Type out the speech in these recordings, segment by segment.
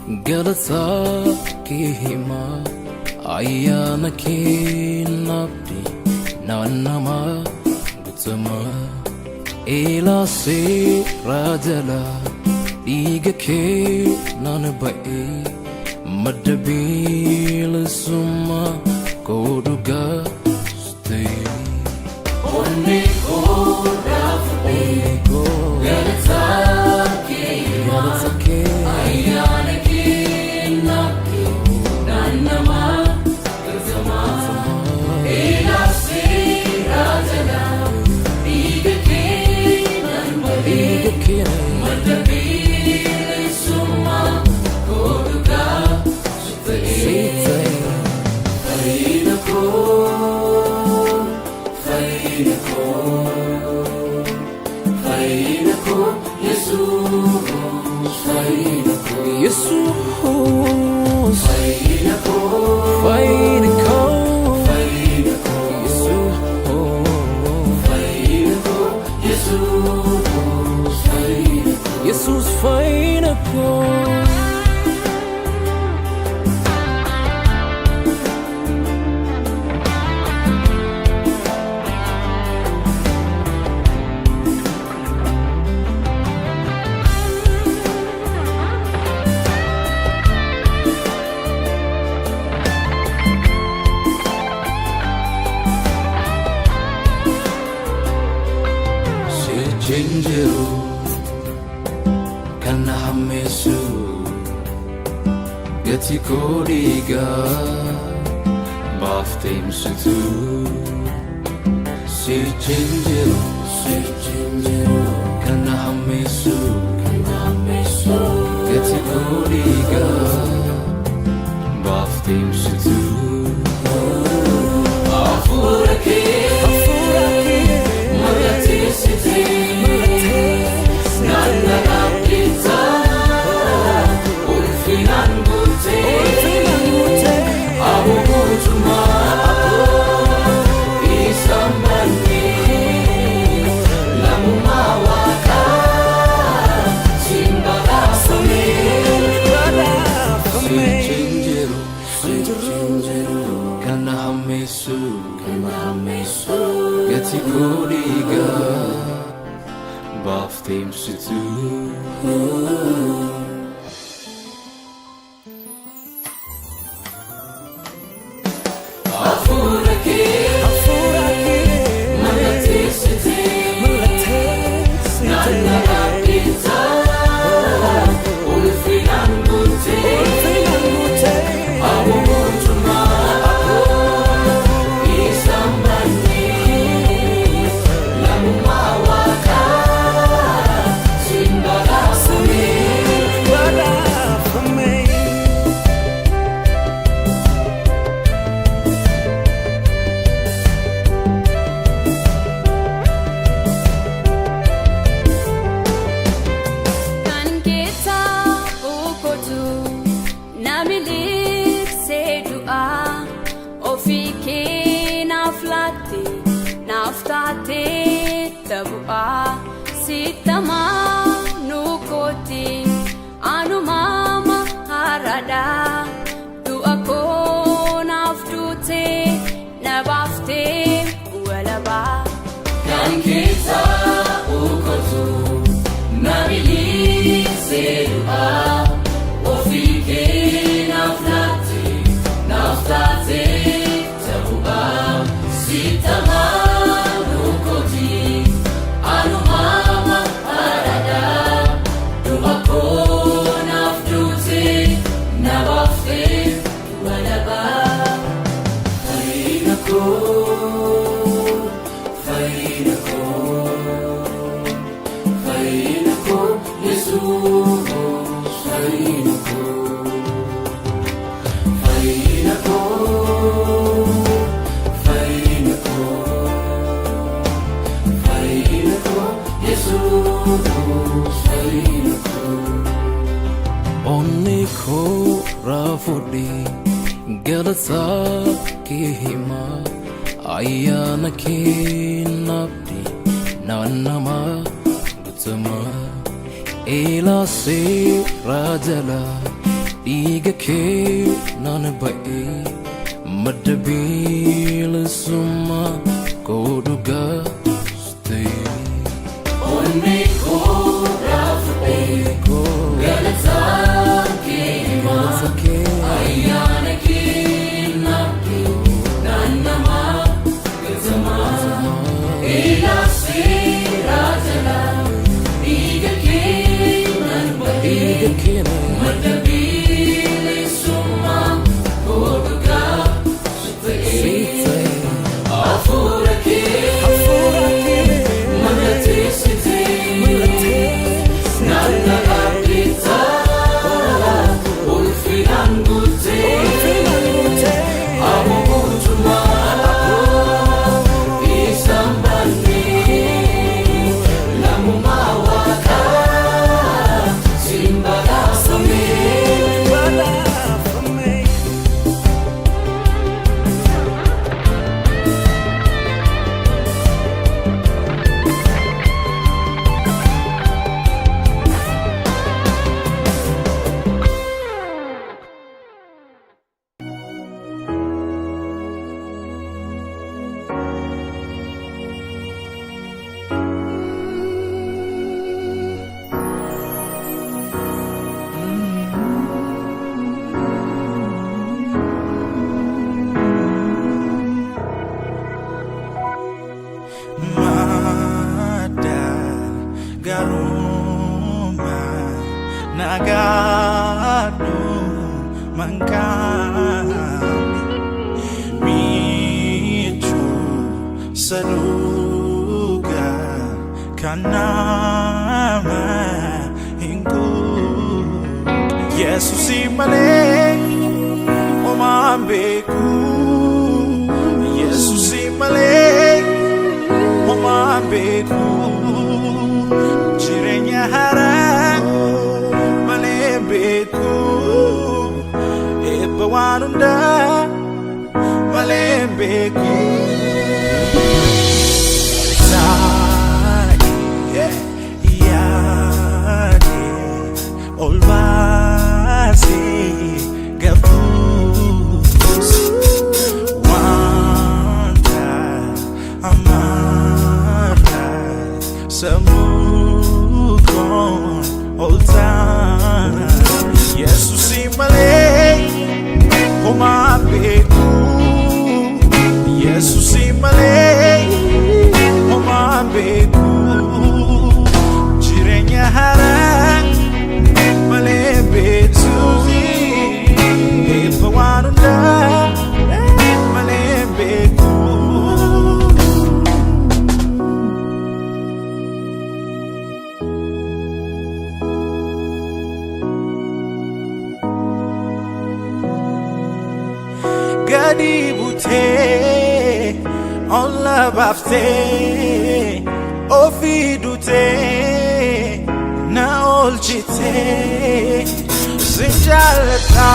Galata kee himaa, ayyaana kee nabdi naannama guutamaa. Eelaa seeraa jala dhiiga kee naan ba'ee, madda bilisummaa koo dhugaa ta'e. Onnee koo raafudhee galata kee himaa, ayyaana kee nabdi naannama guutamaa. Eelaa seeraa jala dhiiga kee naan ba'ee, madda bilisummaa koo dhugaa ta'e. Fayyina koo, fayyina koo, fayyina koo, Yesuus, fayyina koo, Yesuus, fayyina koo, fayyina koo, fayyina koo, Yesuus, fayyina koo, Yesuus, fayyina koo, Yesuus, fayyina koo. Sichi hin jiru kan na hammeessu, gati koo dhiigaa baaftee ibsitu. Sichi hin jiru, sichi hin jiru kan na hammeessu, gati koo dhiigaa baaftee ibsitu. Hafuura kee mallatteessitee naanna dhaabbitaa, ulfinaan guutee aboo mootummaa isaan bannee, lammummaa waaqaa siin badhaafamee. Sichi hin jiru, sichi hin jiru kan na hammeessu, gati koo dhiigaa baaftee ibsitu. Hafuura kee mallatteessitee naanna dhaabbitaa, ulfinaan guutee aboo mootummaa isaan bannee, lammummaa waaqaa siin badhaafamee. Badhaafame. Kan keessaa ukotu na miliqsee du'aa, ofii kee naaf laatte, naaf taatee tabu'aa. Sittamaa nu kooti anumaama haaraadha, du'a koo naaf duute, na baaftee walabaa. Kan keessaa ukotu na miliqsee du'aa, ofii kee naaf laatte, naaf taatee tabu'aa. Sittamaa nu kooti anumaama haaraadha, du'a koo naaf duute, na baaftee walabaa. Fayyina koo, fayyina koo, fayyina koo, Yesuus, fayyina koo, fayyina koo, fayyina koo, fayyina koo, Yesuus, fayyina koo. Onnee koo raafudhee galata kee himaa, ayyaana kee nabdi naannama guutamaa. Eelaa seeraa jala Dhiiga kee naan ba'ee madda bilisummaa koo dhugaa ta'e. Onnee koo raafudhee galataa kee ayyaana kee naannamaa gatamaa ilaa seeraa jalaa dhiiga kee naan ba'ee madda bilisummaa koo dhugaa ta'e. Hafuura kee mallatteessitee naanna abdiitaa ulfinaan guutee abubuutumaa isaan baannee lammummaa waaqaa siin badhaafamee. Madda garummaa nagaadhu mankaame miichuu saduuga kan nama hin quuqne. Yesuusi malee homaan beeku. Yesuusi malee homaan beeku. Jireenya haaraa malee beeku. Eebba waan hundaa malee beeku. Taa'ee yaadee ol baasee gafuus wanta amarraa sammuu koon ol ta'a. Yesuusi malee homaa beeku. Yesuusi malee homaa beeku. Jireenya haaraa malee beeku. Eebba waan hundaa malee beeku. Gadi butee olla baaftee ofii dutee na oolchitee sin jaalladha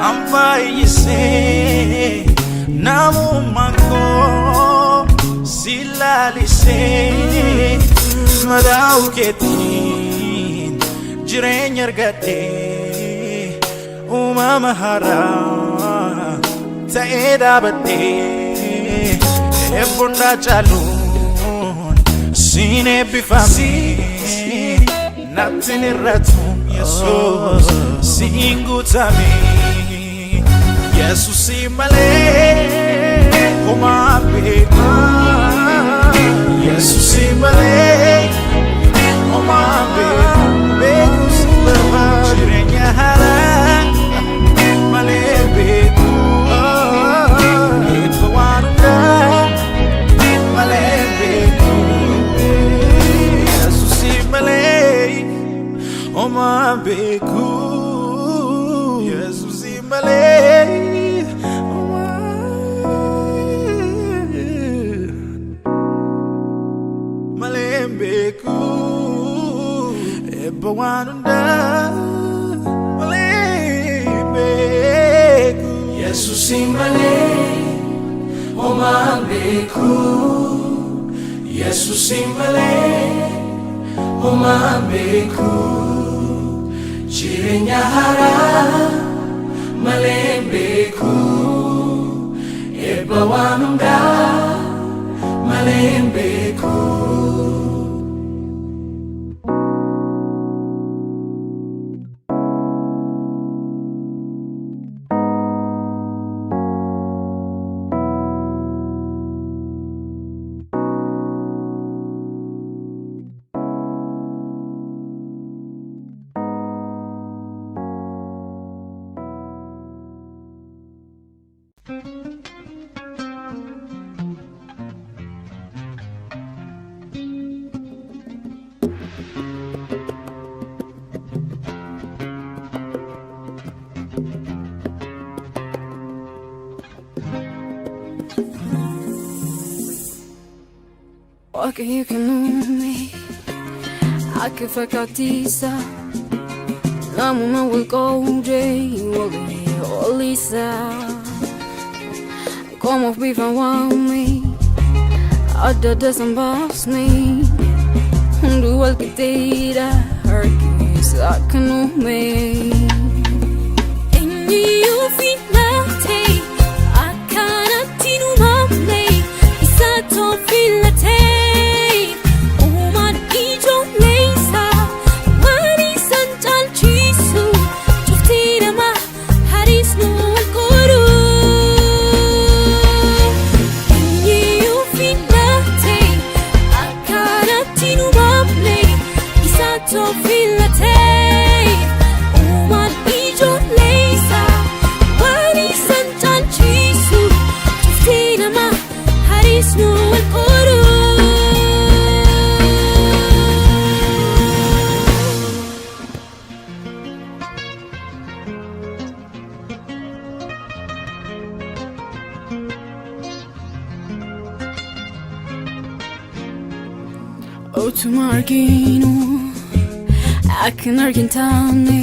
an baay'isee namummaan koo si lalisee madaa'u keetiin jireenya argadhee uumama haaraa ta'ee dhaabadhee eebboon caaluun siin eebbifame natti irratu Yesuus siin guutame. Yesuusi malee homaa beeku. Yesuusi malee homaa beeku. Beeku si barbaadu jireenya haaraa malee beeku. Eebba waan hundaa malee beeku. Yesuusi malee homaa beeku. Yesuusi malee homaa malee beeku. Eebba waan hundaa malee beeku. Yesuusi malee homaa beeku. Yesuusi malee homaa beeku. Jireenya haaraa malee hin beeku. Eebba waan hundaa malee hin beeku. Waaqayyo kennuume akka fakkaattiisa namuma wal qoodee walii oliisa qomoof bifa waame adda adda san baasne hunduu wal qixxeedha harkisa akka nuume. Eenyuyyuu filatee akkanatti nu maamne isa filatee uumaan ijoollee isaa waan isaan caalchisu cuftii namaa hariisnu wal qoru. Eenyuyyuu filatee akkanatti nu maamne isa filatee uumaan ijoollee isaa waan isaan caalchisu cuftii namaa hariisnu wal qoru. Utuma arginu akkan argin taane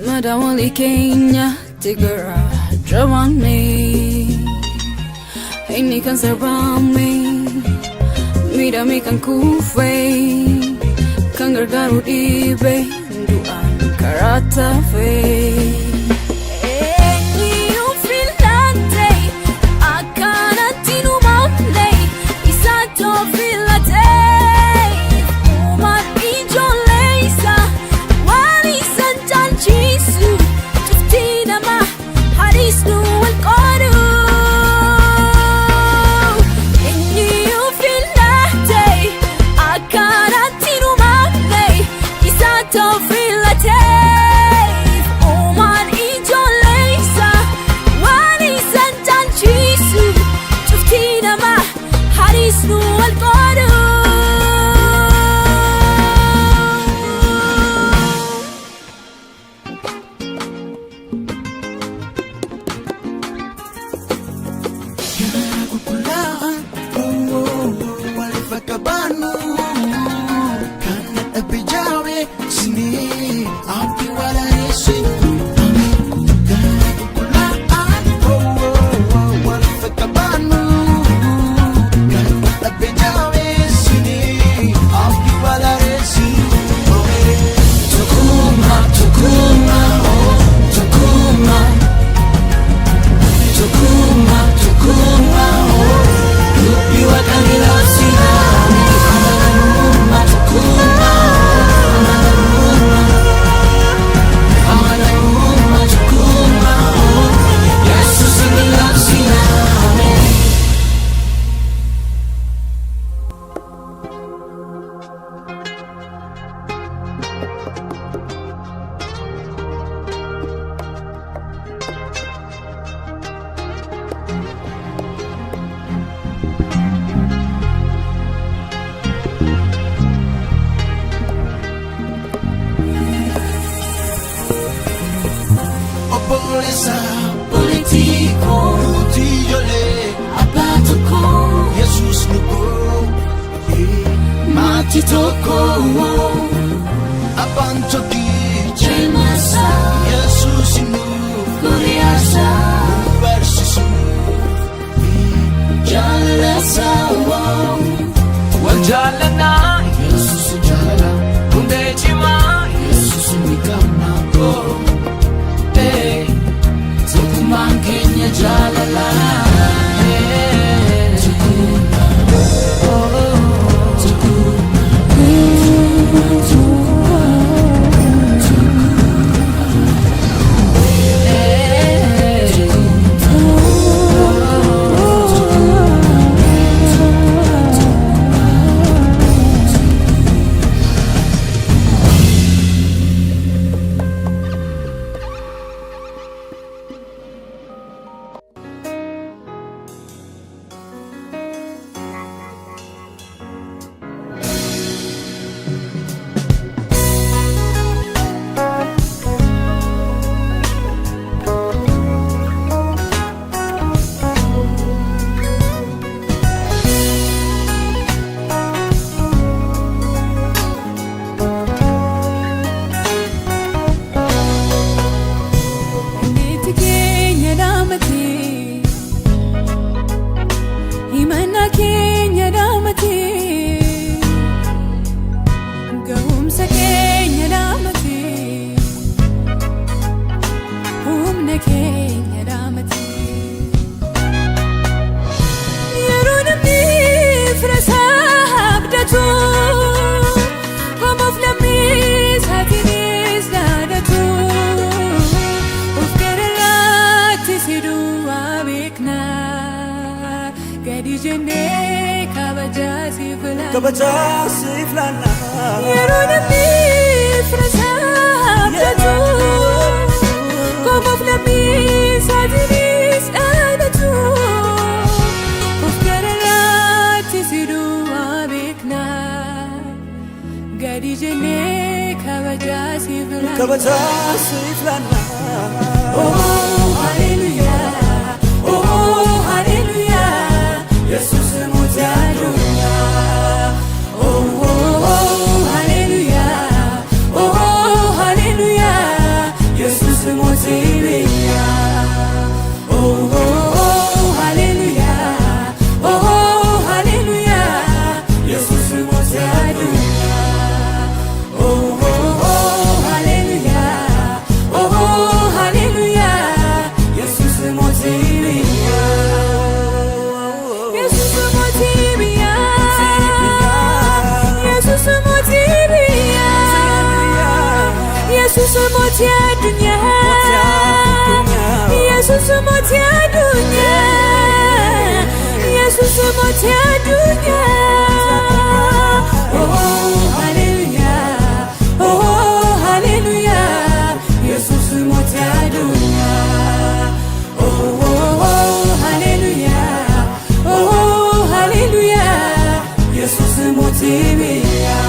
madaa walii keenya tigara jabaanne inni kan sarbame miidhame kan kufe kan gargaaru dhibe du'aan karaa tafe. Eenyuun filate akkanatti nu maamne isaatu filate uumaan ijoollee isaa waan isaan caalchisu cuftii namaa hariisnu wal qoru. Eenyuun filate akkanatti nu maamne isaatu filate uumaan ijoollee isaa waan isaan caalchisu cuftii namaa hariisnu wal qoru. Garaa qulqullaa'aan waliif akka baanu kan dadhabbe jabeessinee abdii walaareessinu. Garaa qulqullaa'aan waliif akka baanu kan dadhabbe jabeessinee abdii walaareessinu. Tokkummaa, tokkummaa, oh, tokkummaa. Tokkummaa, tokkummaa, oh, dubbii Waaqaan labsina. Amanamummaa, tokkummaa, oh, amanamummaa. Amanamummaa, tokkummaa, oh, Yesuus ni labsina. Ameen. Obboleessa Politikoo, nuti ijoollee abbaa tokkoo, Yesuus nu godhe maatii tokkoo, abbaan tokkicha ilmaasaa, Yesuus nu guriyaasaa. barsiisu. Jaalalasaa, wal jaallanaa, Yesuus jaalala, hundee cimaa, Yesuus ni qaba. Jennee kabajaa siif laanna. Kabajaa siif laanna. Yeroo namni fira abdatu, qomoof lammii isaatiinis dhaadatu, of gararraatti si duwwaa beekna. Gadi jennee kabajaa siif laanna. Kabajaa siif laanna. Oh, hallelujah. Oh, hallelujah. Yesus mootii addunyaa. Oh, oh, oh, hallelujah. Oh, hallelujah. Yesus mootii biyyaa. Oh, oh, oh, hallelujah. Oh, hallelujah. Yesus mootii addunyaa. Oh, oh, oh, hallelujah. Oh, hallelujah. Yesus mootii biyyaa. Yesus mootii biyyaa. Yesus mootii biyyaa. Yesus mootii addunyaa. Yesus mootii addunyaa. Yesus mootii addunyaa. Oh, hallelujah. Oh, hallelujah. Yesus mootii addunyaa. Oh, oh, oh, hallelujah. Oh, hallelujah. Yesus mootii biyyaa.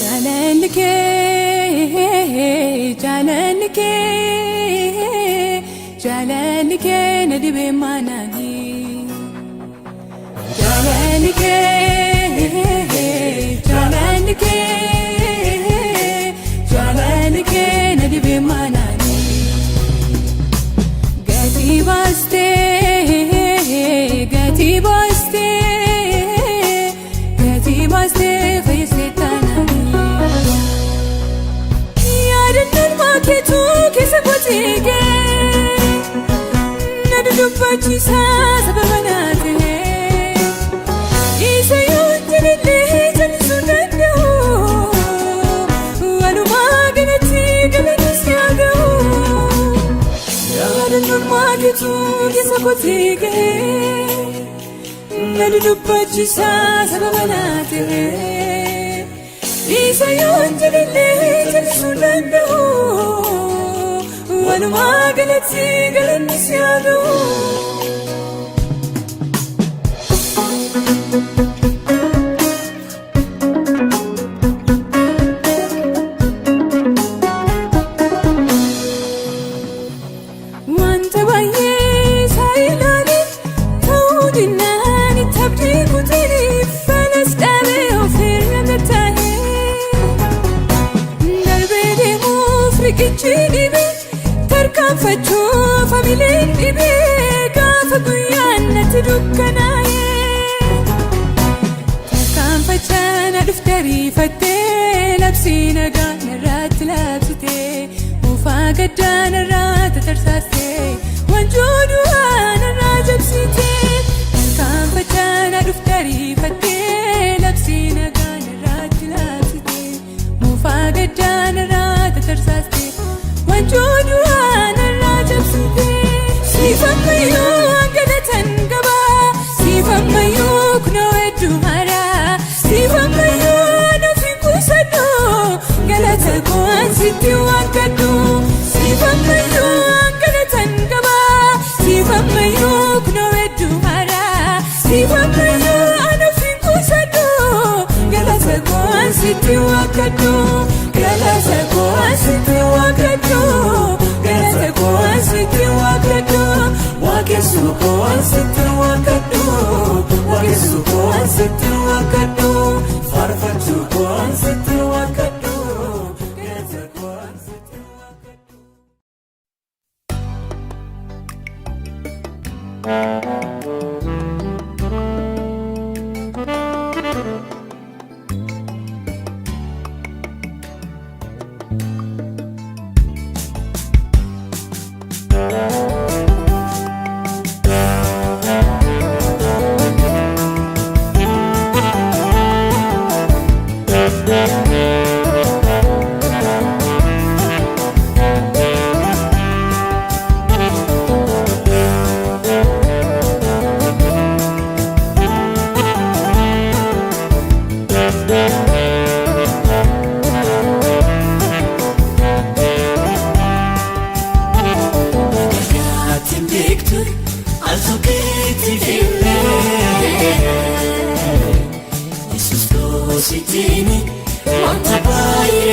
Jaalalli kee, jaalalli kee, jaalalli kee na dhibee maanaani. Jaalalli kee, jaalalli kee, jaalalli kee na dhibee maanaani. Gatii baastee, gatii baastee, gatii baastee fayyisee taanaani. Yaadannoon maakeetu keessa kotiigee na dudubbachiisa sababa naa ta'e. Isa yoo jedhallee jallisuu danda'u, walumaa galatti galanni haa ga'u. Yaadannoon maakeetu keessa kotiigee na dudubbachiisa sababa naa ta'e. Isa yoo jedhallee jallisuu danda'u, walumaa galatti galanni haa ga'u. Wanta baay'ee isaa ilaale ta'uu dinnaan itti abdii kutanii fanas dhabee ofirra taa'ee darbee deemuuf riqichi dhibee, tarkaanfachuuf hamileen dhibee, gaafa guyyaan natti dukkanaa'ee tarkaanfachaa na dhufte, ariifattee labsii nagaa narraatti labsitee, muufaa gaddaa narraa tatarsaastee, wanjoo du'aa narraa jabsitee. Tarkaanfachaa na dhufte, ariifattee labsii nagaa narraatti labsitee, muufaa gaddaa narraa tatarsaastee, wanjoo du'aa narraa jabsitee. Siif ammayyuu galatan qaba, siif ammayyuu kunoo hedduu haaraa, siif ammayyuu nuuf hin quusadhu, galata koo sitti waan kadhu. Siif ammayyuu galatan qaba.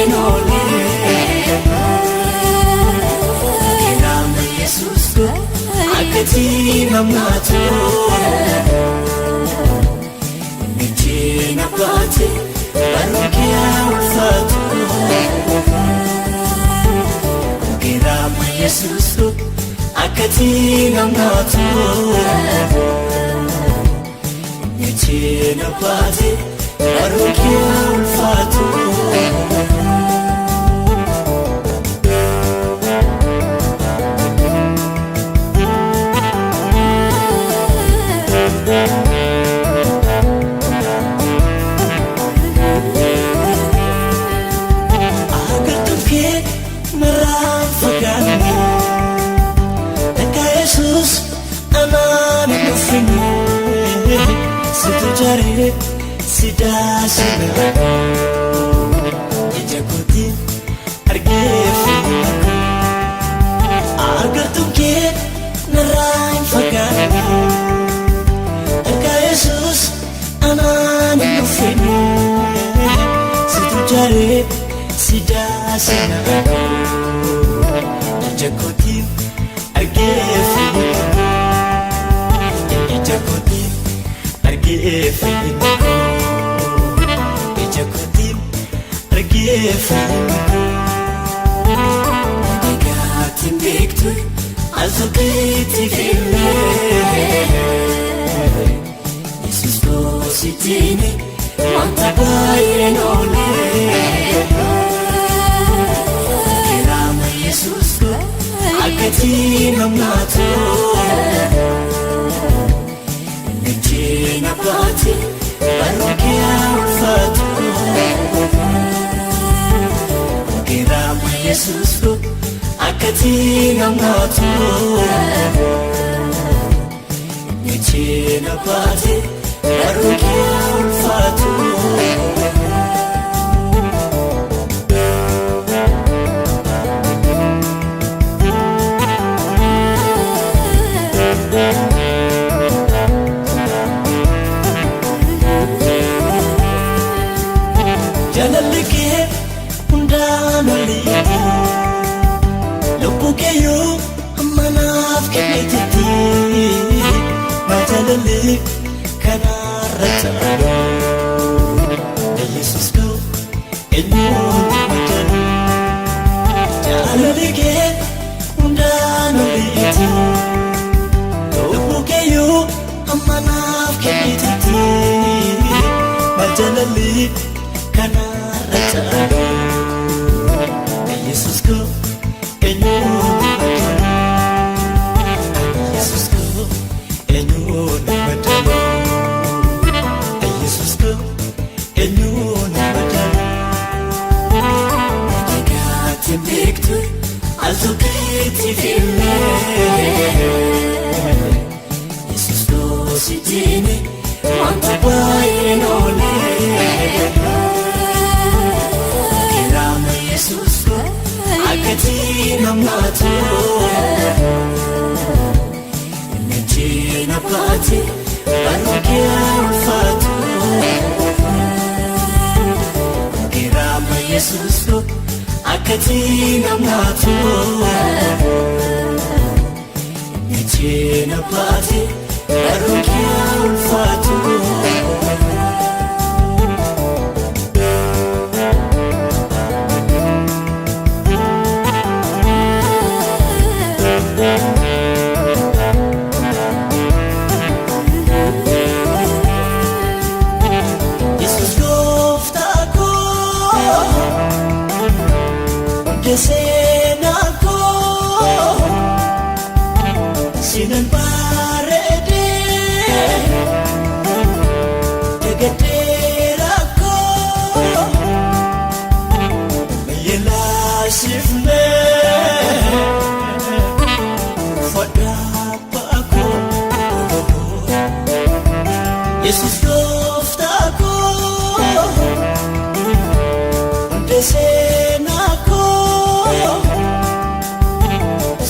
baay'een oolee. Kiraama Yesuus akkati namaatu. Michiina baate barumkee ulfaatu. Kiraama Yesuus akkati namaatu. Michiina baate barumkee ulfaatu. Agartuun kee narraan fagaanne, takka Yesuus anaan hin dhufine, situ jaaree si daasina, ija kootiin argee fayyina. Agartuun kee narraan fagaanne, takka Yesuus anaan hin dhufine, situ jaaree si daasina, ija kootiin argee fayyina. Ija kootiin argee fayyina. Ija kootiin argee fayyina. Dhagaatiin beektu al tokkitti filmee. Yesuus koosittiin wanta baay'een oolee. Kiraama Yesuus akkati namaatu. Michiina baate barumkee ulfaatu. Kiraama Yesuus akkati namaatu. Michiina baate barumkee ulfaatu. Jaalalli kee hundaan oliiti. Lubbuu keeyyuu amma naaf kennitetti. Maal jaalalli kanarra caalu? Yesuus koo eenyuun madaalu? Jaalalli kee hundaan oliiti. Lubbuu keeyyuu amma naaf kennitetti. Maal jaalalli kanarra caalu? Yesuus koo eenyuun madaalu? Yesuus koo eenyuun madaalu? Yesuus koo eenyuun madaalu? Dhagaatiin beektu al tokkitti filmee. Yesuus koosittiin wanta baay'een oolee. Kiraama Yesuus akkati namaatu. Michiina baate barumkee ulfaatu. Kiraama Yesuus akkati namaatu. Michiina baate barumkee ulfaatu. Yesuus gooftaa koo, hundee seenaa koo, sinan bareedee dagadheera koo, yeelaasifnee fodhaa koo. Yesuus gooftaa koo, hundee seenaa koo,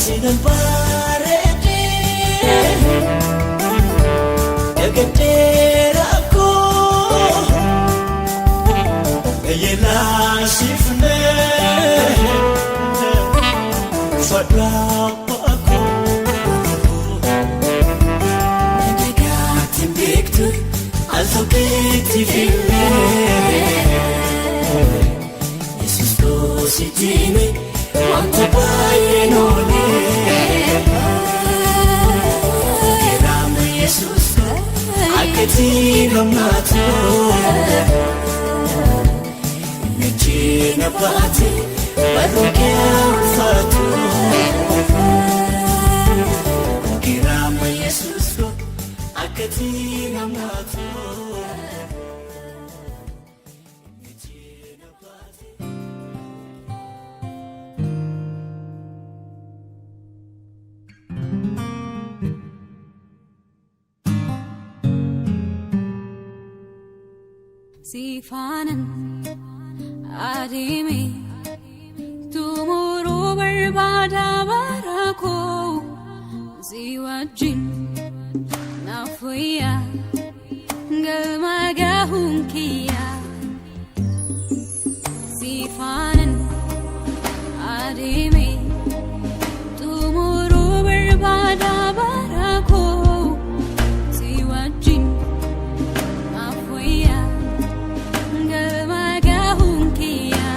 sinan bareedeeagadeera koo yeelaasifnee. Ulfaadhu abbaa koo. Nagaatiin beektu al tokkitti filmee Yesuus koo jini wanta baay'een oolee. Keraama Yesuus koo akka diinamaatu. Mijina baate barruu kee ulfaatu. Keraama Yesuus koo akka diinamaatu. Mijina baate. Siifaanan adeeme xumuruu barbaada bara koo si wajjin naaf wayyaa galma gahuun kiyya. Siifaanan adeeme xumuruu barbaada bara koo si wajjin naaf wayyaa. Galma gahuun kiyya.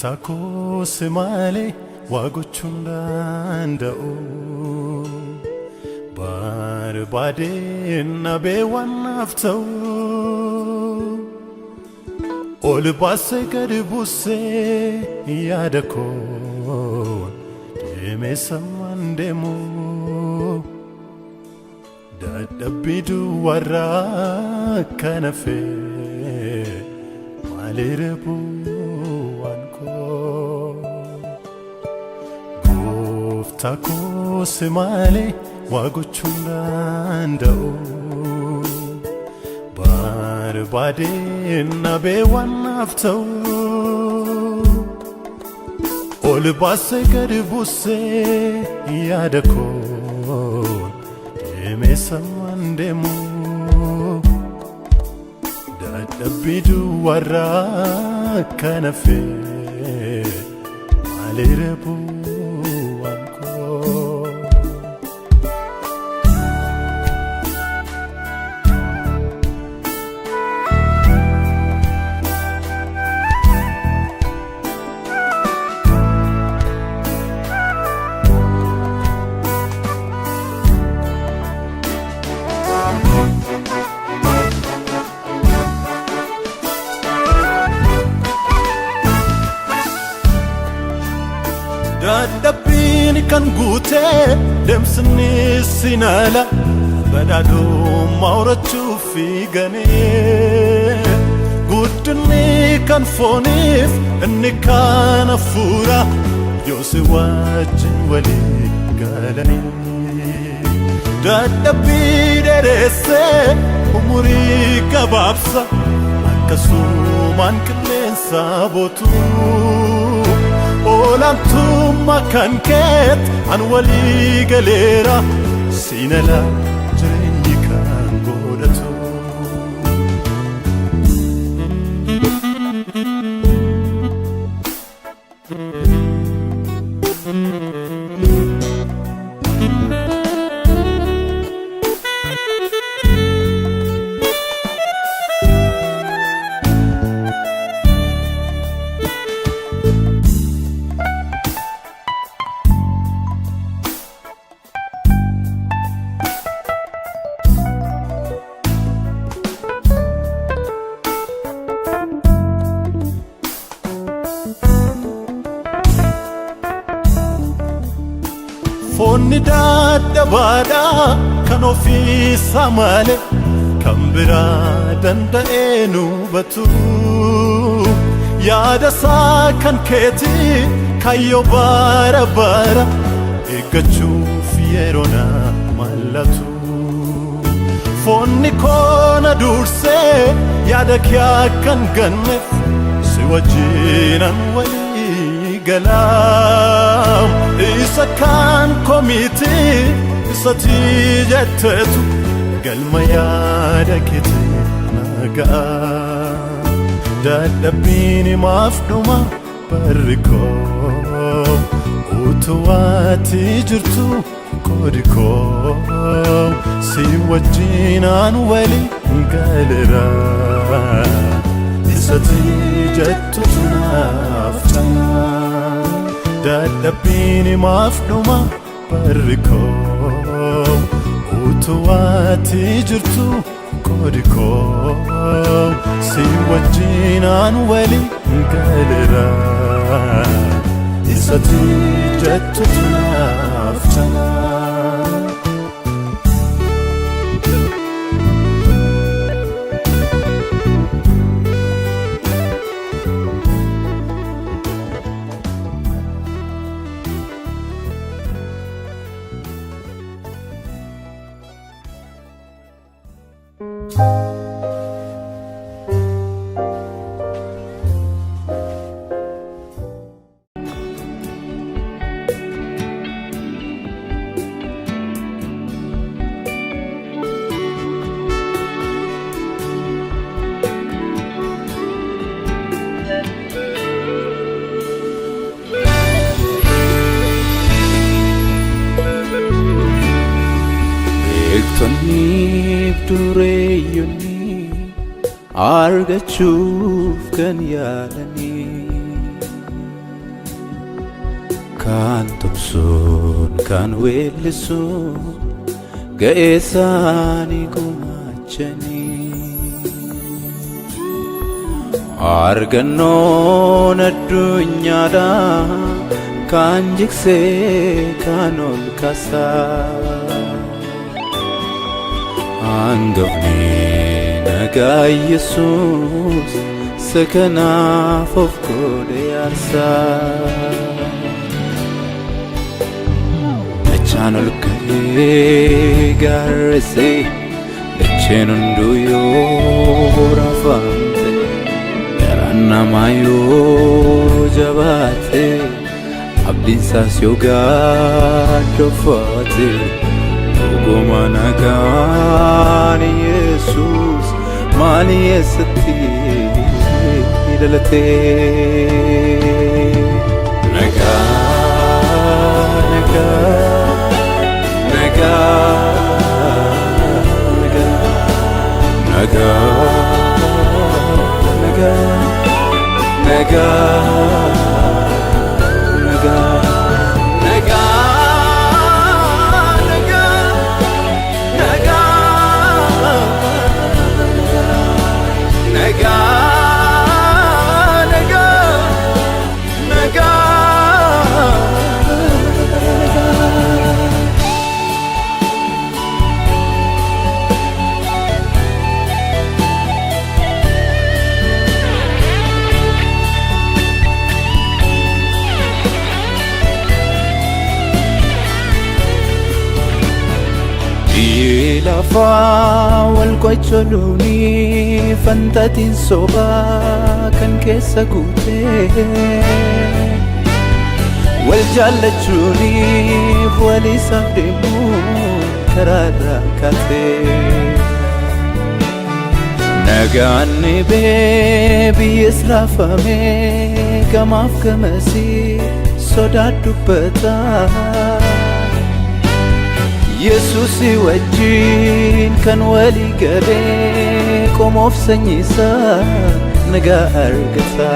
Gooftaa koo si malee waa gochuu hin danda'u. Barbaadeen nabee waan naaf ta'u. Ol baasee gadi buusee yaada koo deemee sammaan deemu. Dadhabbii duwwaarraa kan hafe maaliirra bu'aan koo? Gooftaa koo si malee waa gochuu hin danda'u. Barbaadeen nabee waan naaf ta'u. Ol baasee gadi buusee yaada koo deemee sammaan deemu. Dadhabbii duwwaarraa kan hafe maaliirra bu'aan koo? Dadhabbiin kan guutee deemsni sinala badhaadhummaa horachuuf fiiganii guddinni kan fooniif inni kan hafuura yoo si wajjin walii galanii dadhabbii dheeressee umurii gabaabsa akkasumaan qilleensa bootu. Olaantummaa kan keet an walii galeera siinala jireenyi kan godhatu. Foonni dadhabaadha kan ofiisaa malee kan biraa danda'ee nu hubatu. Yaada isaa kan keeti kaayyoo bara bara eeggachuuf yeroo na mallatu. Foonni koo na dursee yaada kee akka hin ganneef si wajjinan walii galaam. Isa kan komiti isati jetteetu galma yaada keeti nagaa. Dadhabbiin maaf dhuma barri koo utuu ati jirtu qoodi koo si wajjinaan walii galeera. Isati jettutu naaf ta'a. Dadhabbiin maaf dhuma barri koo utuu ati jirtu qoodi koo si wajjinaan walii galeera. Isati jettutu naaf ta'a. Beektonni dureeyyonni argachuuf kan yaalanii Kaan tumsuun kaan weellisuun ga'ee isaanii gumaachanii. Argannoon addunyaadhaa kaan jigsee kaan ol kaasaa. Hangafni nagaa Yesuus isa kanaaf of godhe aarsaa. Dachaan ol ka'ee gaarreessee, dacheen hunduu yoo raafamte, garaan namaa yoo jabaate, abdiinsaas yoo gaaddoffate, dhuguma nagaan Yesuus maali eessatti dhalate? Nagaa, nagaa, nagaa, nagaa, nagaa, nagaa, nagaa, nagaa, nagaa, nagaa, nagaa, nagaa, nagaa. Biyyi lafaa wal qocholuuni, fantatiin sobaa kan keessa guutee, wal jaallachuuniif wal isaaf deemuun karaa irraa kaatee. Nagaan bee biyyas raafamee, gamaaf gamasii sodaa dubbataa. Yesuus wajjin kan walii galee qomoof sanyiisaa nagaa argata.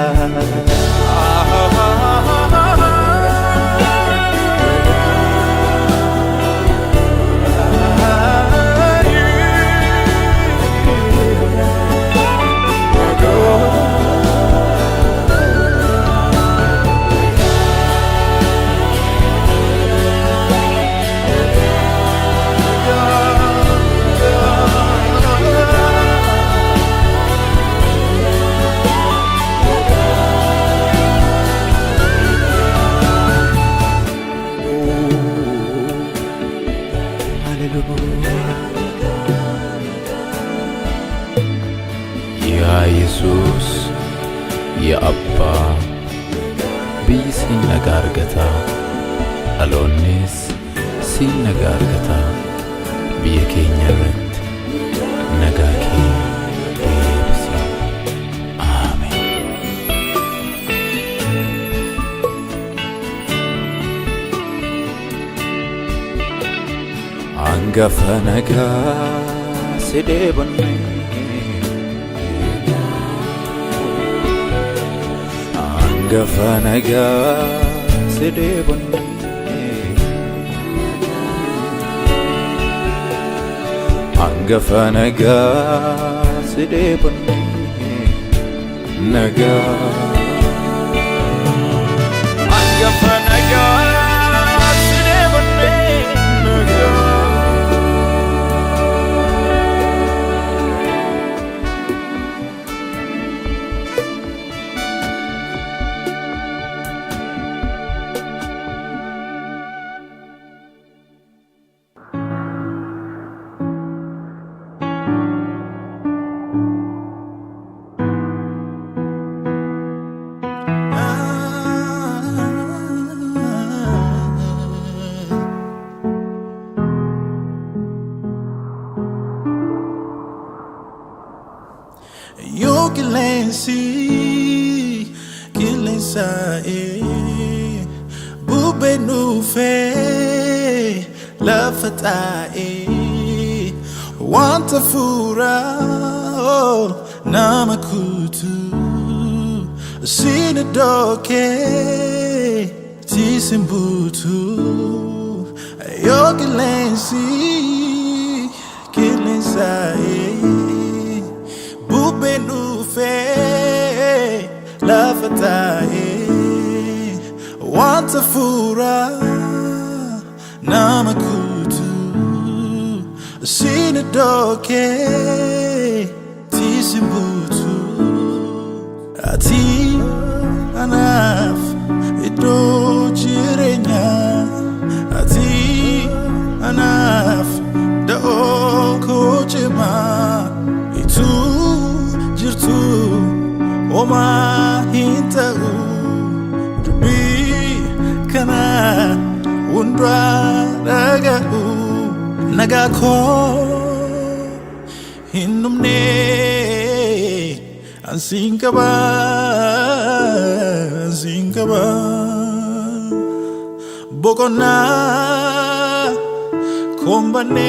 Hallelujah. Yaa Yesuus, yaa Abbaa, biyyi siin nagaa argataa, dhaloonnis siin nagaa argataa, biyya keenya irratti nagaa kee deebisi. Ameen. Hangafa nagaa si dheebonne. Hangafa nagaa si dheebonne. Hangafa nagaa si dheebonne. Nagaa. Hangafa nagaa si dheebonne. Nagaa. Yoo qilleensi qilleensa'ee bubbeen dhufee lafa taa'ee, wanta fuuraa nama kutu siin iddoo kee Tiisin buutu yoo qilleensi qilleensaa'ee bubbeen dhufee lafa taa'ee wanta fuuraa nama kutu siin iddoo kee tiisin buutu ati anaaf iddoo jireenyaa ati anaaf da'oo koo cimaa ituu jirtu homaa hin ta'u dubbii kana hundaa dhaga'u nagaa koo hin dhumne ansiin qaba ansiin qaba boqonnaa kombannee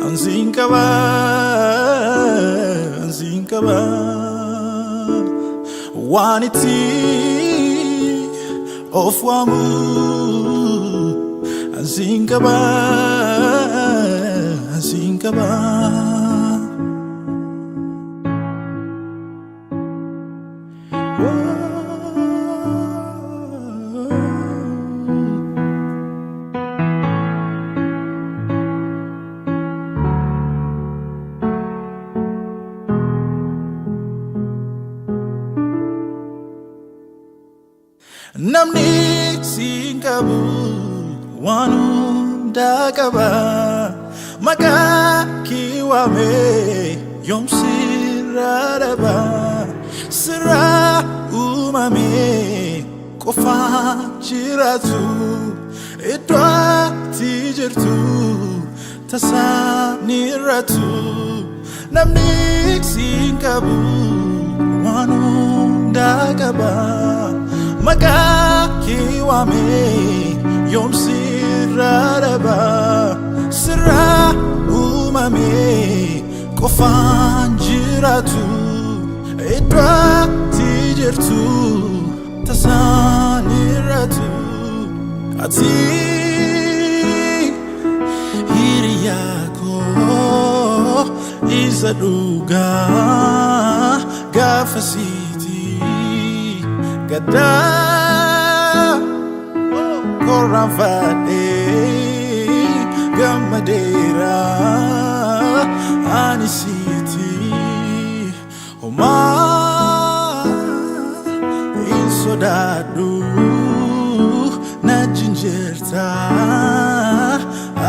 ansiin qaba ansiin qaba waan itti of waamu ansiin qaba ansiin qaba. Namni siin qabu waan hundaa qaba maqaa kee waamee yoom sirraa dhaba sirraa uumamee qofaa jiraatu iddoo ati jirtu tasaan irratu namni siin qabu waan hundaa qaba maqaa kee waamee yoom sirraa dhaba sirraa uumamee qofaan jiraatu iddoo ati jirtu tasaan irratu ati hiriyaa koo isa dhugaa gaafa siiti gaddaa korraanfadhee gammadeera ani siiti homaa hin sodaadhu na jinjirta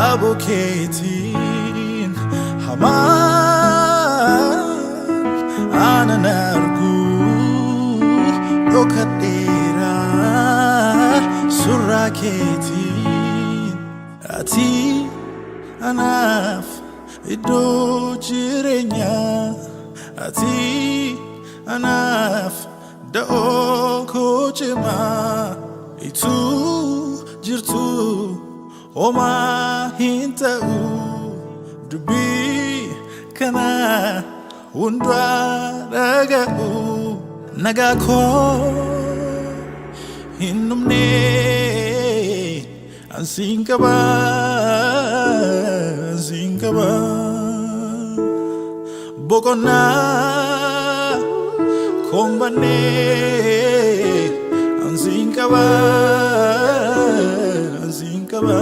abokeetiin hamaan anan argu dhokadheera surraa keetiin ati anaaf iddoo jireenyaa ati anaaf da'oo koo cimaa ituu jirtu homaa hin ta'u dubbii kana hundaa dhaga'u nagaa koo hin dhumne ansiin qaba ansiin qaba boqonnaa kombannee ansiin qaba ansiin qaba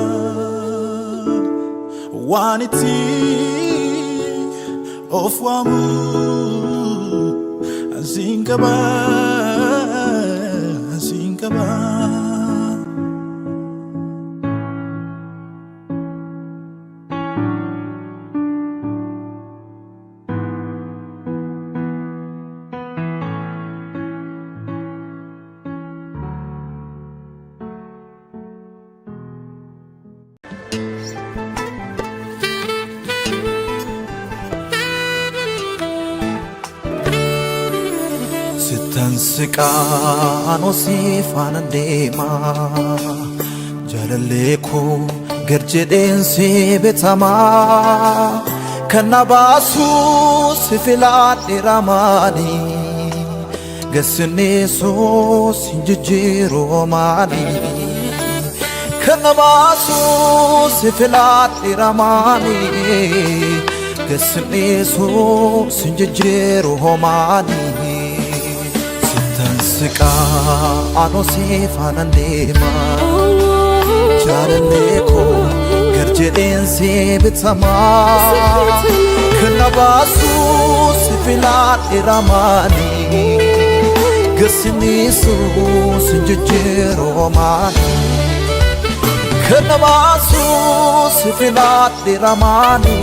waan itti of waamu ansiin qaba ansiin qaba. Sittan siqaan si faana deemaa jaalallee koo gad jedheen si bitamaa kan na baasuu si filadhe ramaanii. Gasinneessuus hin jijjiiru maali? Kan na baasu si filadheera maali? Gasinneessuus hin jijjiiru maali? Sittan siqaa anoo si faana deema. Jaalallee koo gad jedheen si bitamaa. Kan na baasu si filadheera maali? Gasinneessuus hin jijjiiru maali? Kan na baasu si filadheera maali?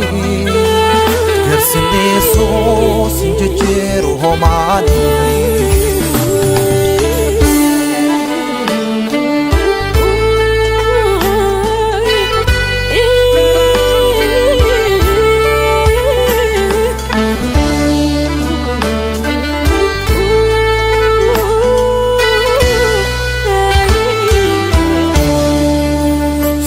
Gasinneessuus hin jijjiiru maali?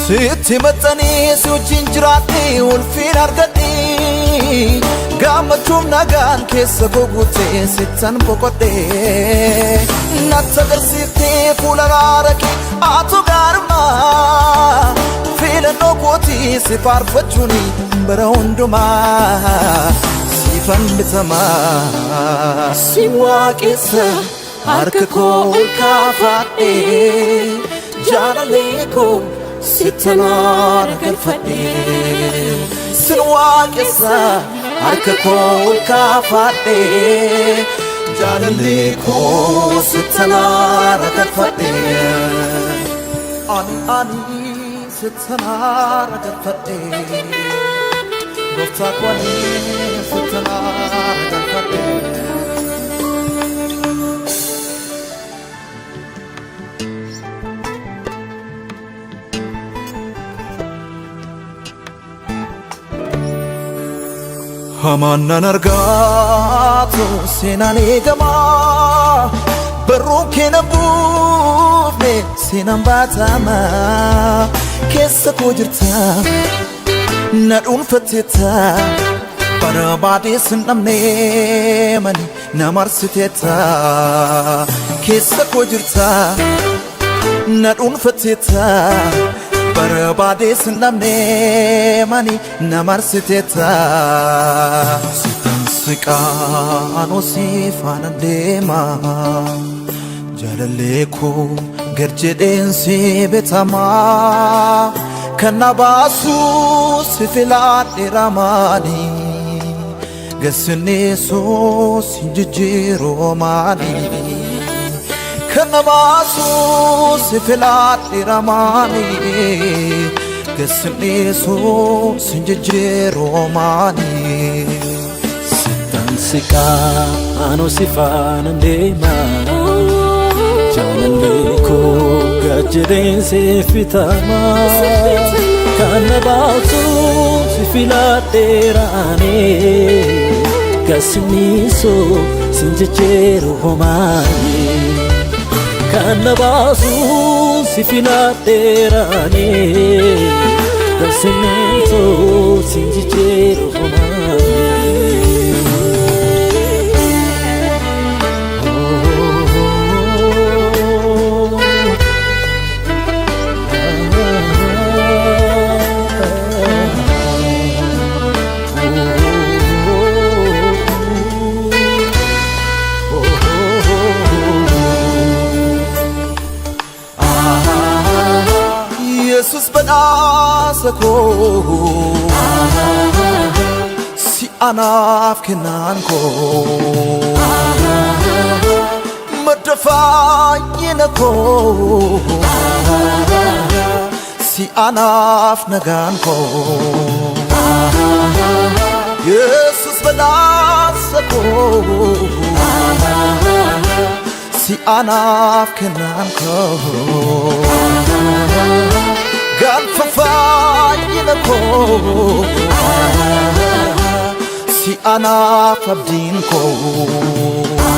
Sitti maxxanee si wajjin jiraadhee ulfiin argadhee, gammachuun nagaan keessa koo guutee sittan boqodhee, natti agarsiiftee fuula raara kee atu gaarummaa filannoo kootii si faarfachuun bara hundumaa siifan bitamaa. Si waaqessa, harka koo ol kaafadhee, jaalallee koo sittanaara galfadhee. Sin waaqessa, harka koo ol kaafadhee, jaalallee koo sittanaara galfadhee. Ani sittanaara galfadhee, gooftaa koo, ani sittanaara galfadhee. Hamaan nan argaatu seenaan eegamaa, barruun kee nan buufne seenaan baatamaa. Keessa koo jirta, na dhuunfatteetta, barbaadee sin dhabne mani na marsiteetta. Keessa koo jirta, na dhuunfatteetta, barbaadee sin dhabne mani na marsiteetta. Sittan siqaa anoo si faana deema, jaalallee koo gad jedheen si bitamaa. Kan na baasu si filadheera maali? Gasinneessuus hin jijjiiru maali? Kan na baasu si filadheera maali? Gasinneessuus hin jijjiiru maali? Sittan siqaa anoo si faana deema, jaalallee koo gad jedheen si fitamaa. Kan na baasu si filadheeraane, gasinniisu sin jijjiiru homaani. Kan na baasu si filadheeraane, gasinniisu sin jijjiiru homaani. Yesus badhaasa koo si anaaf kennaan koo, madda fayyina koo si anaaf nagaan koo. Yesus badhaasa koo si anaaf kennaan koo, galfa fayyina koo si anaaf abdiin koo.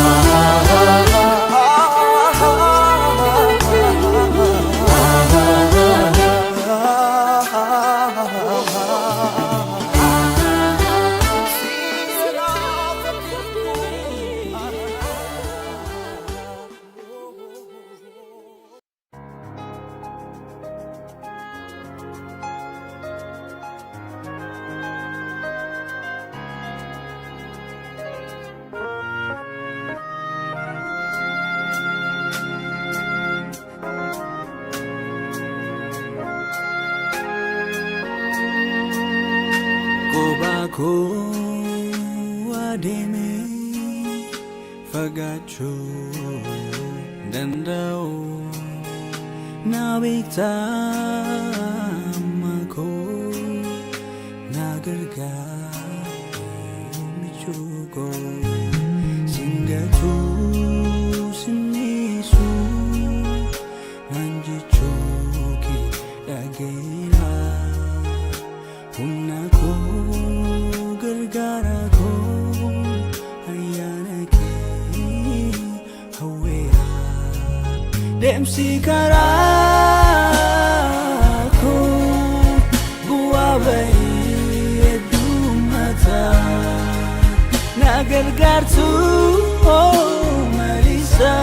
Kophaa koo adeemee fagaachuu danda'u na beektaa amma koo na gargaaree michuu koo singatuu sinniisu naan jechuu kee dhageera. Humna koo gargaara koo ayyaana kee hawweera. Deemsi karaa koo bu'aa bahii heddummaata. Na gargaartu malisa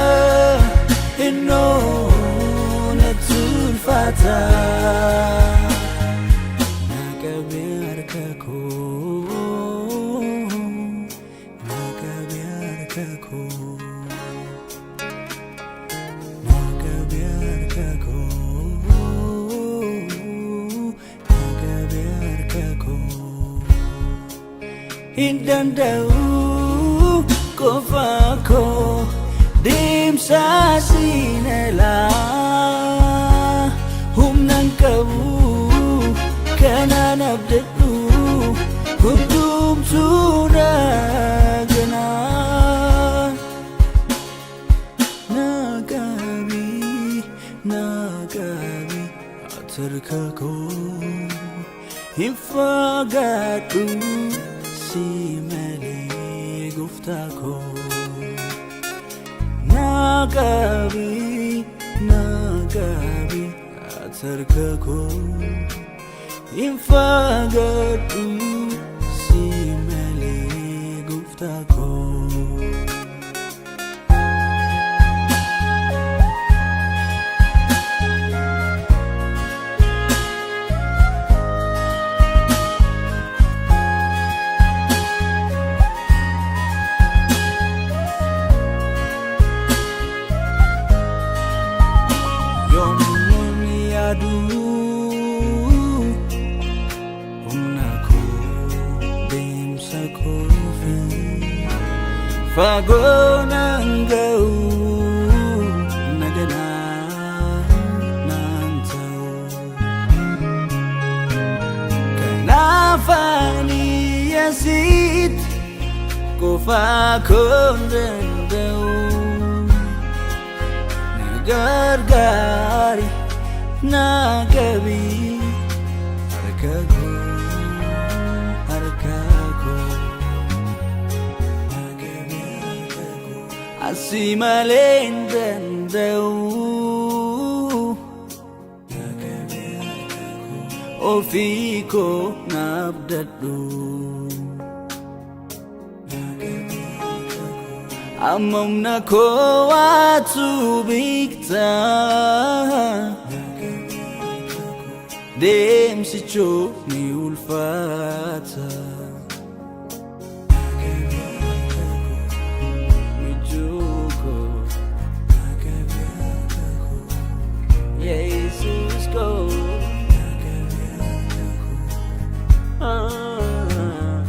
innoo natti ulfaata. Na qabee harka koo, na qabee harka koo, na qabee harka koo, na qabee harka koo. Hin danda'u qofa koo deemsa siinalaa humnan qabu kanaan abdadhu hundumtuu daganaa. Na qabi, na qabi, harka koo hin fagaadhu si malee gooftaa koo. Na qabi, na qabi, harka koo hin fagaadhu si malee gooftaa koo. Yommuun yaadu humna koo deemsa koofi fagoo nan ga'u naganaa nan ta'u. Kanaaf ani asitti qofaa koon danda'u. Na gargaari, na qabi, harka koo, harka koo, na qabi harka koo. Asi malee hin danda'u. Na qabi harka koo, ofii koo na abdadhu. Na qabi harka koo. Amma humna koo waatu beektaa. Deemsichuu ni ulfaata. Michuu koo, Yesus koo. Ah.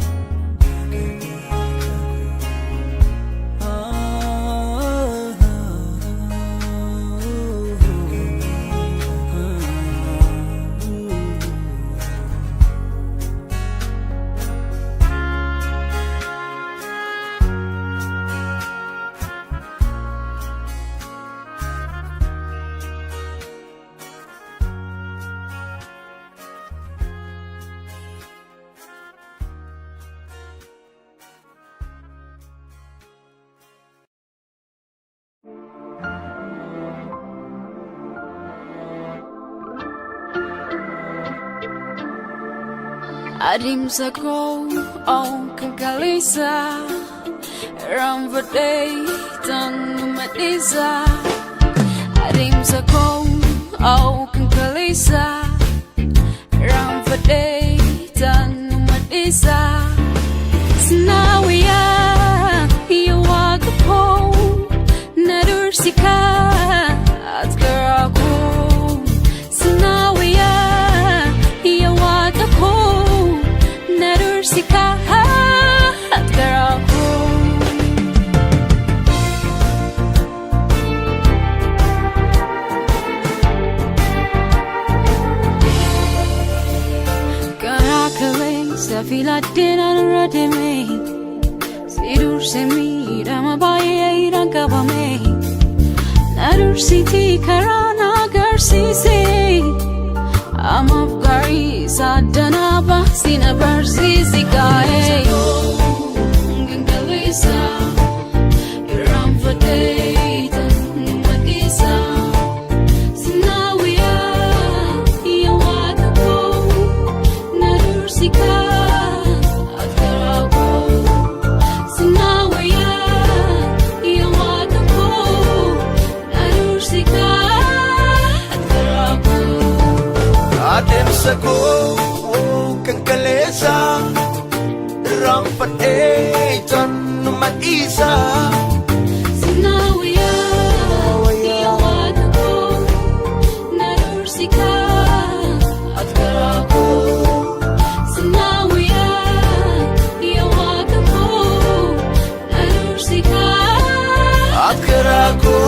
Adeemsa koo kan kaleessa irraanfadhee tanuma dhiisa. Adeemsa koo kan kaleessa irraanfadhee tanuma dhiisa. Sinaawiyaa yaa waaqa koo na dursi kaat karaa koo. Sinaawiyaa yaa waaqa koo na dursi kaat. Safiladdeen anarra deeme si dursee miidhama baay'ee qabame na dursitii karaa na agarsiise amaaf gaarii saaddanaa baasii na barsiisi kaa'ee. Gangalisa irraanfadhee tanuma dhiisa. Sinawiya yaa waaqa koo na dursi kaa akkaraa koo. Sinawiya yaa waaqa koo na dursi kaa akkaraa koo. Adeemsa koo kan kaleessa irraanfadhee tanuma dhiisa. Sinawiya yaa waaqa koo na dursi kaa akkaraa koo. Sinawiya yaa waaqa koo na dursi kaa. Akkaraa koo.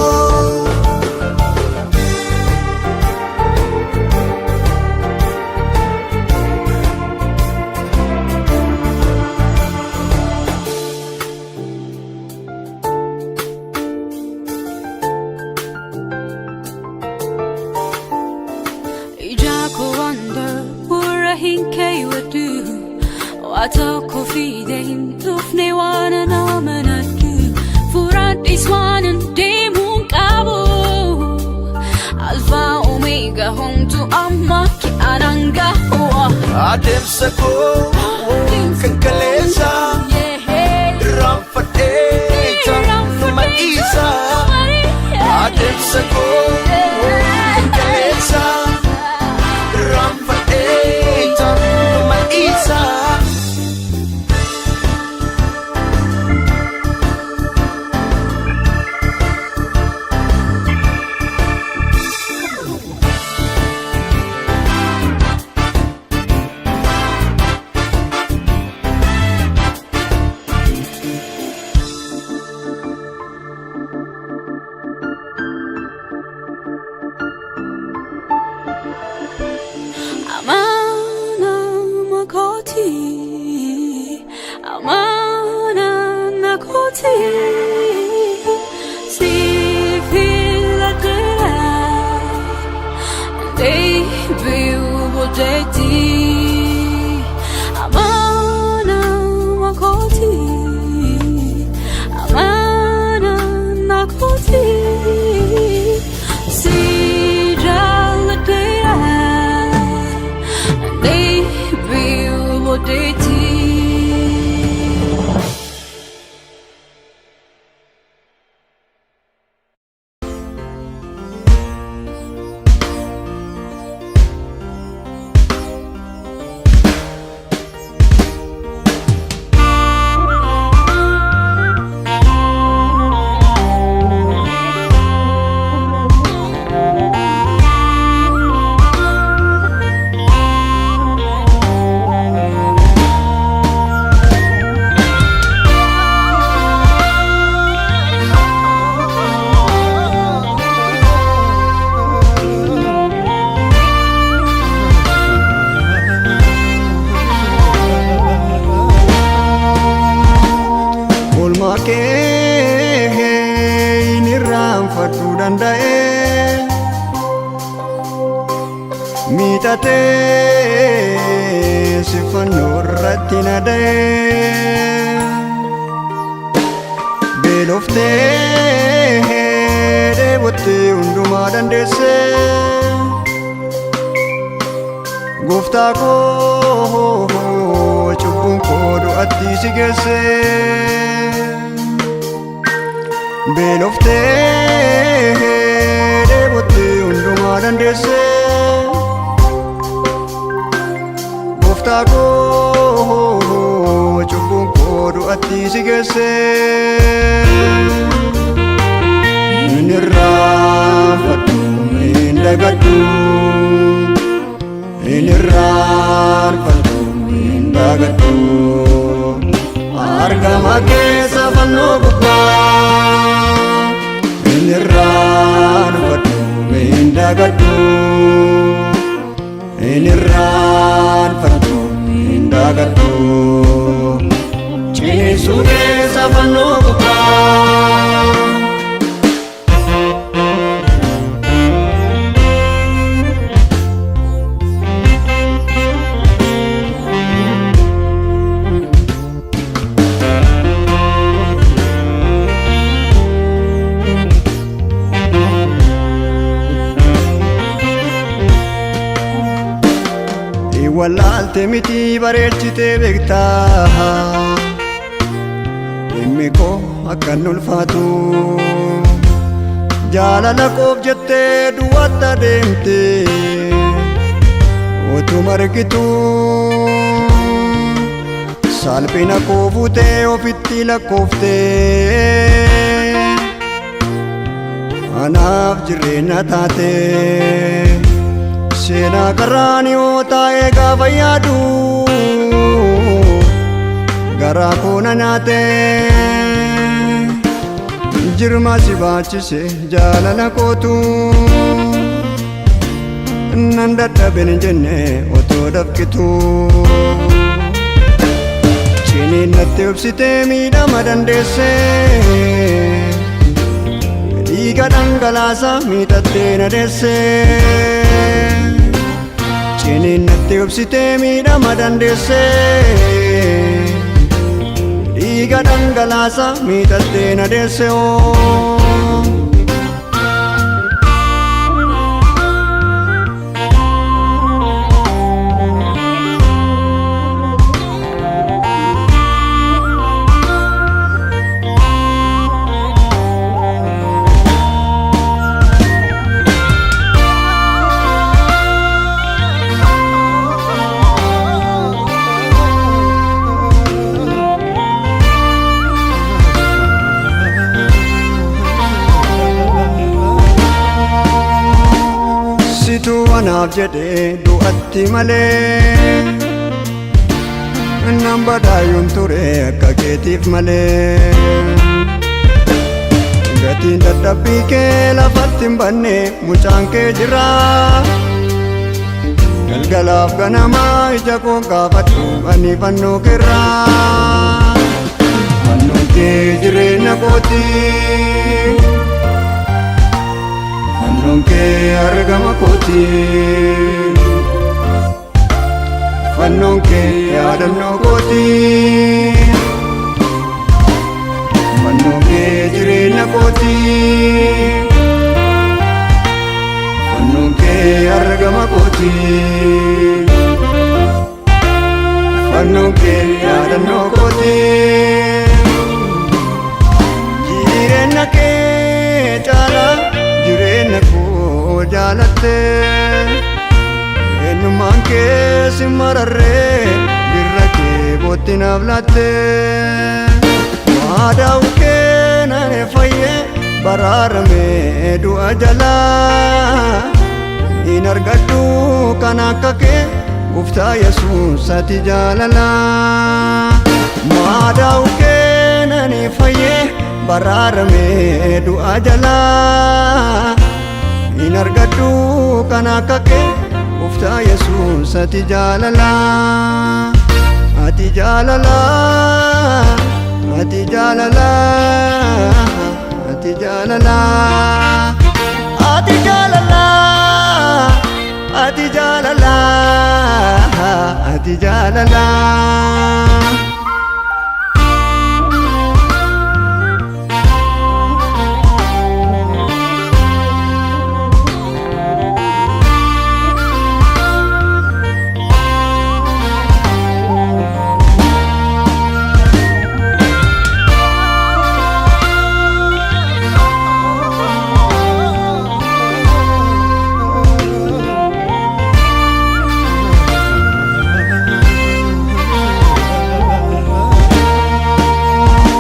Ija koo waan darbuurra hin keewwadhu waa tokko fide hin dhufne waan ana amanadhu furaadhis waan hin deemuun qabu alfaa omeega homtuu amma ki'anaan gahu. Adeemsa koo kan kaleessa irraanfadhee tanuma dhiisa. Adeemsa koo kan kaleessa irraanfadhee tanuma dhiisa. Amana makoti, amana nakoti, si filadera, de biubodeti. Amana makoti, amana nakoti, si jaladera. They be. Oolmaa kee hin irraanfachuu danda'e miixatee si fannoo irratti na da'e beeloftee dheebottee hundumaa dandeesse gooftaa koo cubbuun koo du'atti si geesse. Beeloftee dheebottee hundumaa dandeesse gooftaa koo cubbuun koo du'atti si geesse. Hin irraanfadhu hin dagadhu hin irraanfadhu hin dagadhu argama keessa fannoo gubbaa hin irraanfadhu hin dagadhu hin irraanfadhu hin dagadhu. Wallaalte miti bareechitee beektaa. Dhimmi koo akkan ulfaatu. Jaalala koof jettee duwwaatti adeemte. Utuma argitu. Salphina koo fuutee ofitti lakkooftee. Anaaf jireenya taate. Seenaa qarraaniyoo taa'ee gaafa yaadu. Garaa koo na nyaate. Jirma si baachise jaalala kootu. Nan dadhabin jenne otoo dafqitu. Ciniin natti obsitee miidhama dandeesse. Dhiiga dhangalaasa miidhattee na deesse. Ciniin natti obsitee miidhama dandeesse. Dhiiga dhangalaasa miidhattee na deesse oo. Situ anaaf jedhee du'atti malee. Nan badhaayuun ture akka keetiif malee. Gatiin dadhabbii kee lafatti hin banne mucaan kee jira. Galgalaaf ganamaa ija koon kaafadhu ani fannoo keerraa. Fannoon kee jireenya kooti. Fannoon kee argama kooti. Fannoon kee yaadannoo kooti. Fannoon kee jireenya kooti. Fannoon kee argama kooti. Fannoon kee yaadannoo kooti. Jireenya kee caala jireenya koo jaalatte. Eenyummaan kee si mararree birra kee bootti naaf laatte. Maadaa'u kee naan fayyee baraaramee du'a jalaa. Hin argadhu kan akka kee gooftaa Yesuus ati jaalalaa. Maadaa'u kee naan fayyee baraaramee du'a jalaa. Hin argadhu kan akka kee gooftaa Yesuus ati jaalalaa. Ati jaalalaa. Ati jaalalaa. Ati jaalalaa. Ati jaalalaa. Ati jaalalaa. Ati jaalalaa.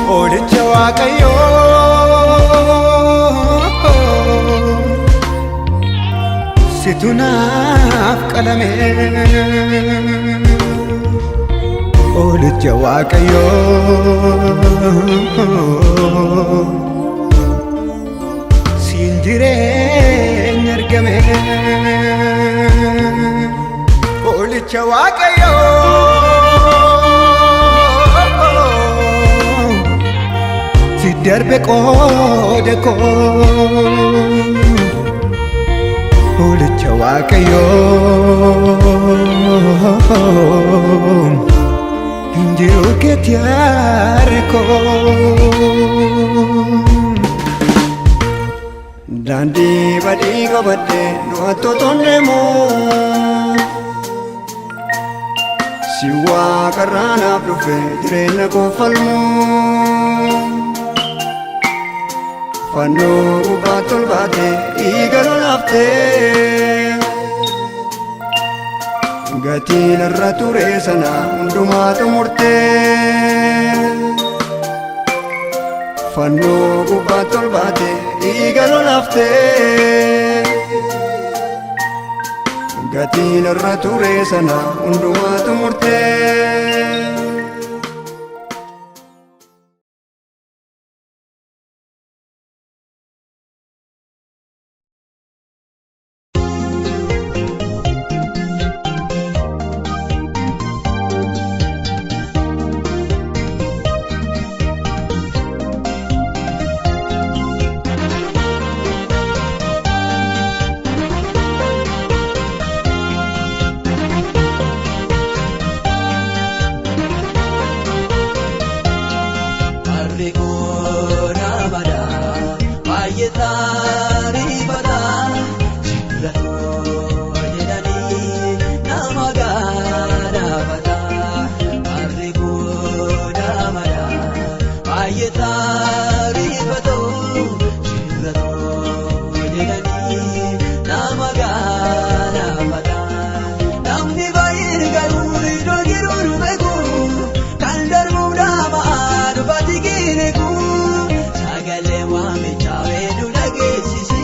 Hoolicha Waaqayyoo situ naaf qalame. Hoolicha Waaqayyoo siin jireenya argame. Hoolicha Waaqayyoo si darbe qooda koo. Hoolicha Waaqayyoo jiru keetti yaare koo. Daandii badii qabadhee du'attoota deemu. Si waaqarraa naaf dhufe jireenya koo falmuu. Fannoo gubbaatti ol baate dhiiga lolaaftee. Gatiin irra ture sana hundumaa xumurtee. Fannoo gubbaatti ol baate dhiiga lolaaftee. Gatiin irra ture sana hundumaa xumurtee. Harri koo nama baay'ee taarifataa jiraatoo jedhanii nama gaanafataa. Harri koo nama baay'ee taarifatoo jiraatoo jedhanii nama gaanafataa. Namni baay'een garuu iddoo jiru beeku kan darbuuf dhaabaa dhufaatii kireeku. Sagalee waamichaa weeduu dhageessisi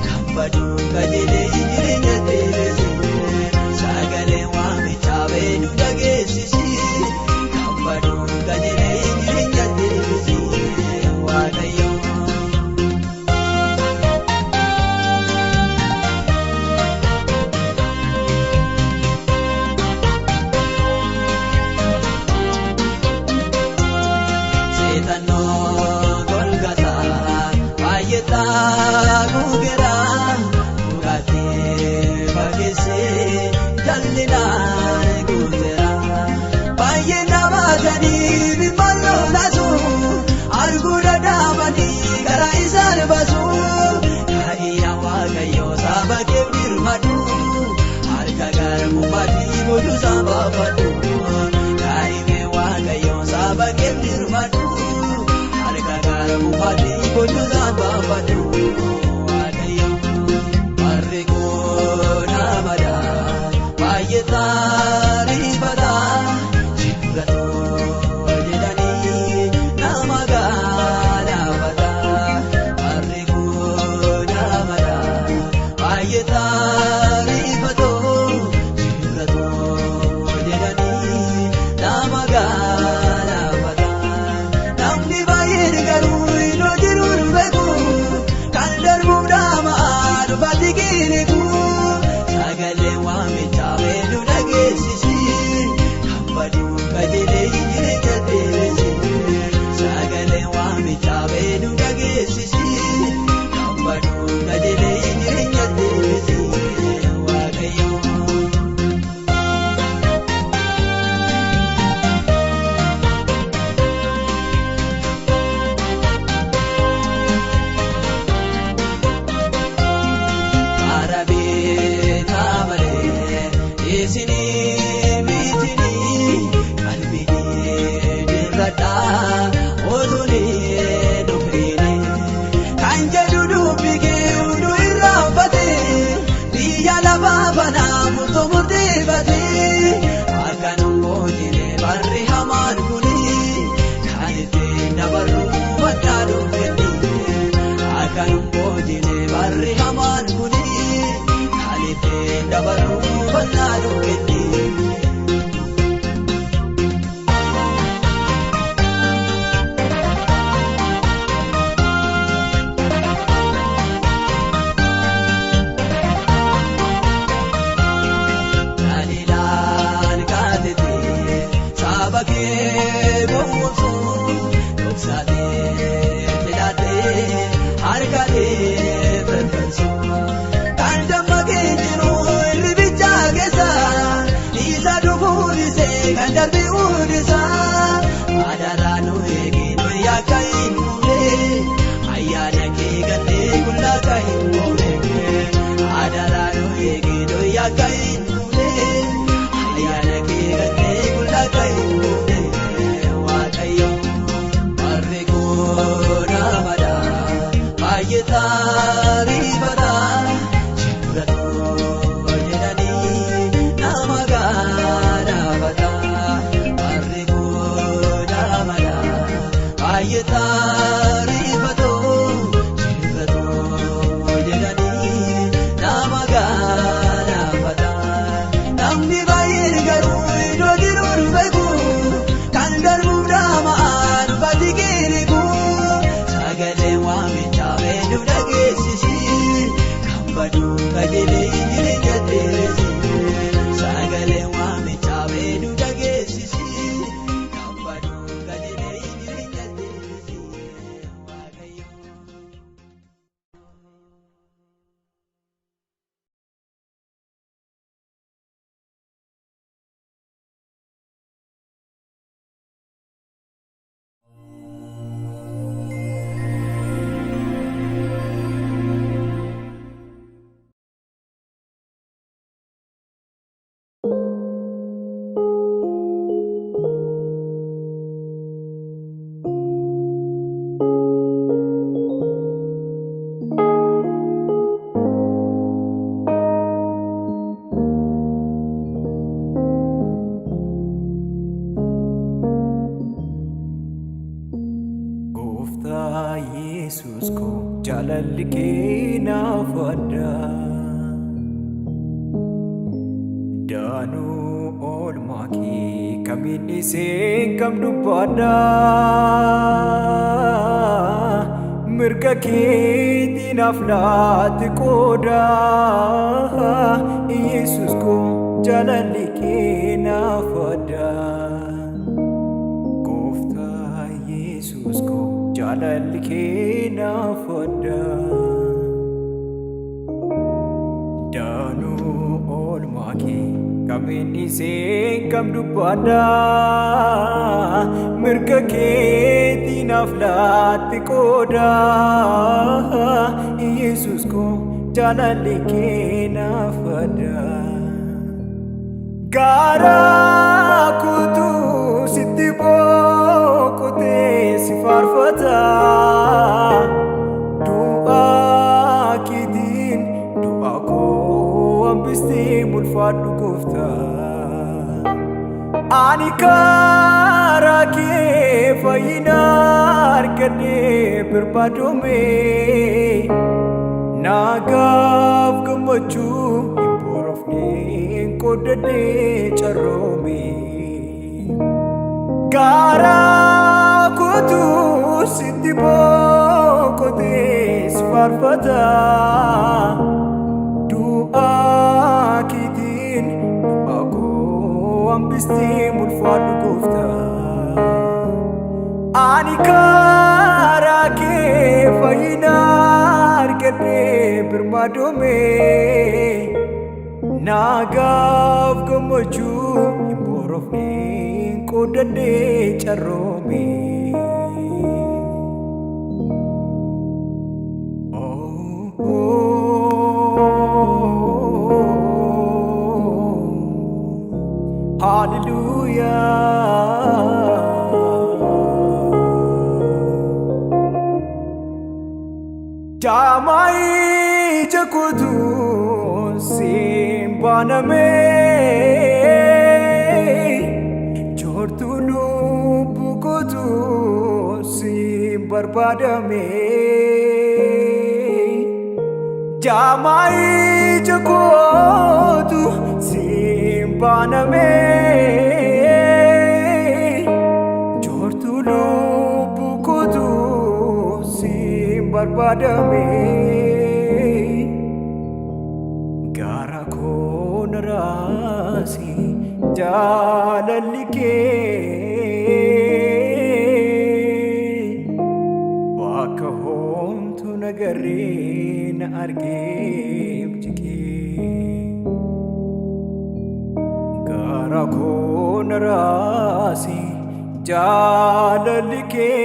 kan baduu qajeelee jireenya deebisi. Sagalee waamichaa weeduu dhageessisi kan baduu qajeelee jireenya deebisi. Waaqayyo. Seexannoo golgataa baay'ataa gugeraa dhugaatii fageessee jallinaan guuteraa. Baay'ee namatanii bimbaloo laasu arguu dadhabanii karaa isaan baasu. Kaayyaa Waaqayyoo saba keef dirmadu harka garbummaatti boojuu saba fadhu. Kaayimee Waaqayyoo saba keef dirmadu harka garbummaatti boojuu saba fadhu. Waaqayyo barri koo namadha baay'ee taarifataa jiraatoo jedhanii nama gaanafataa. Barri koo namadha baay'ee taarifatoo jiraatoo jedhanii nama gaanafataa. Namni baay'een garuu iddoo jiru beeku kan darbuuf dhaabaa dhufaatii kireeku. Sagalee waamichaa weeduu dhageessisi kan baduu qajeelee jireenya deebisi. Sagalee waamichaa weeduu dhageessisi kan baduu qajeelee jireenya deebisi. Waaqayyo. Arabee taamaree isinii miitinii qalbii dirradhaa otuunii dhufiinii kan jedhu dubbi kee hunduu irraanfate biyya lafaa banaa murtoo murteeffate akkanum boojine barri hamaan kuni kan ittiin dabarru baddaa dhufenni. Akkanum boojine barri hamaan kuni kan ittiin dabarru baddaa dhufenni. Dalilaan kaatete saba kee gowwoomsu dhoksaatee filatee harkaalee firfirsu. Kan dammaqee jiru ribicha keessa isa dhufuun isee kan darbe uudisa. Adaraa nu eegi nu yakka hin muune ayyaana kee gannee qullaa ka hin muune. Adaraa nu eegi nu yakka hin muune ayyaana kee gannee. Baay'ee taarifataa jibratoo jedhanii nama gaarafataa barri booda mala. Baay'ee taarifatoo jibratoo jedhanii nama gaarafataa. Namni baay'een garuu iddoo jiruun beeku kan darbuuf dhama'aan fatigiriku. Sagalee waamichaa beenu dhageessisi kan baduu qajeelee jireenya dheeresi. Sagalee waamichaa beenu dhageessisi kan baduu qajeelee jireenya dheeresi. Waaqayyo. Gooftaa Yesuus koo jaalalli kee naaf adda. Daanuu oolmaa kee kamiin dhiisee kam dubbadha. Mirga keetiin naaf laatti qooda. Yesuus koo jaalalli kee naaf adda. Gooftaa Yesuus koo jaalalli kee naaf adda. Daanuu oolmaa kee kamiin dhiisee kam dubbadha. Mirga keetiin naaf laatti qooda. Yesuus koo jaalalli kee naaf adda. Garaa kutuu sitti boqotee si faarfata. Du'aa keetiin du'a koo hambistee mulfaadhu gooftaa. Ani karaa kee fayyina argadhee barbaadume. Nagaaf gammachuu hin borofneen qoodadhee carroome. Garaa kutuu sitti boqotee si faarfata. Du'aa keetiin du'a koo hambistee mulfaadhu gooftaa. Ani karaa kee fayyina argadhee birmaadume. Nagaaf gammachuu hin borofneen qoodadhee carroome. Hallelujah. Jaamai jakutu simbaname Jortu lubbu kotu sim barbaadame Jaamai jakutu simbaname Jortu lubbu kotu sim barbaadame Gara koo na raasi jaalalli kee Bakka homtuu nagarree na argee jigee Gara koo na raasi jaalalli kee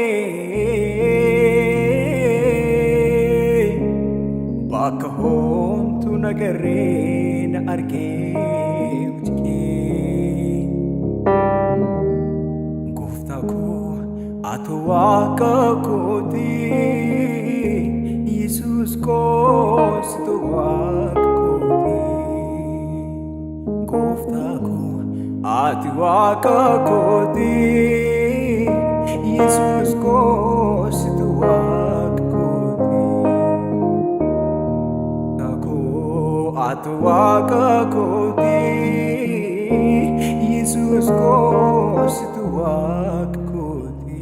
Bakka homtuu nagarree na argee jigee Gooftaa koo ati waaqa kooti Yesuus. Yesus koo situ waaqa kooti. Gooftaa koo ati waaqa kooti. Yesus koo situ waaqa kooti. Gooftaa koo ati waaqa kooti. Yesus koo situ waaqa kooti.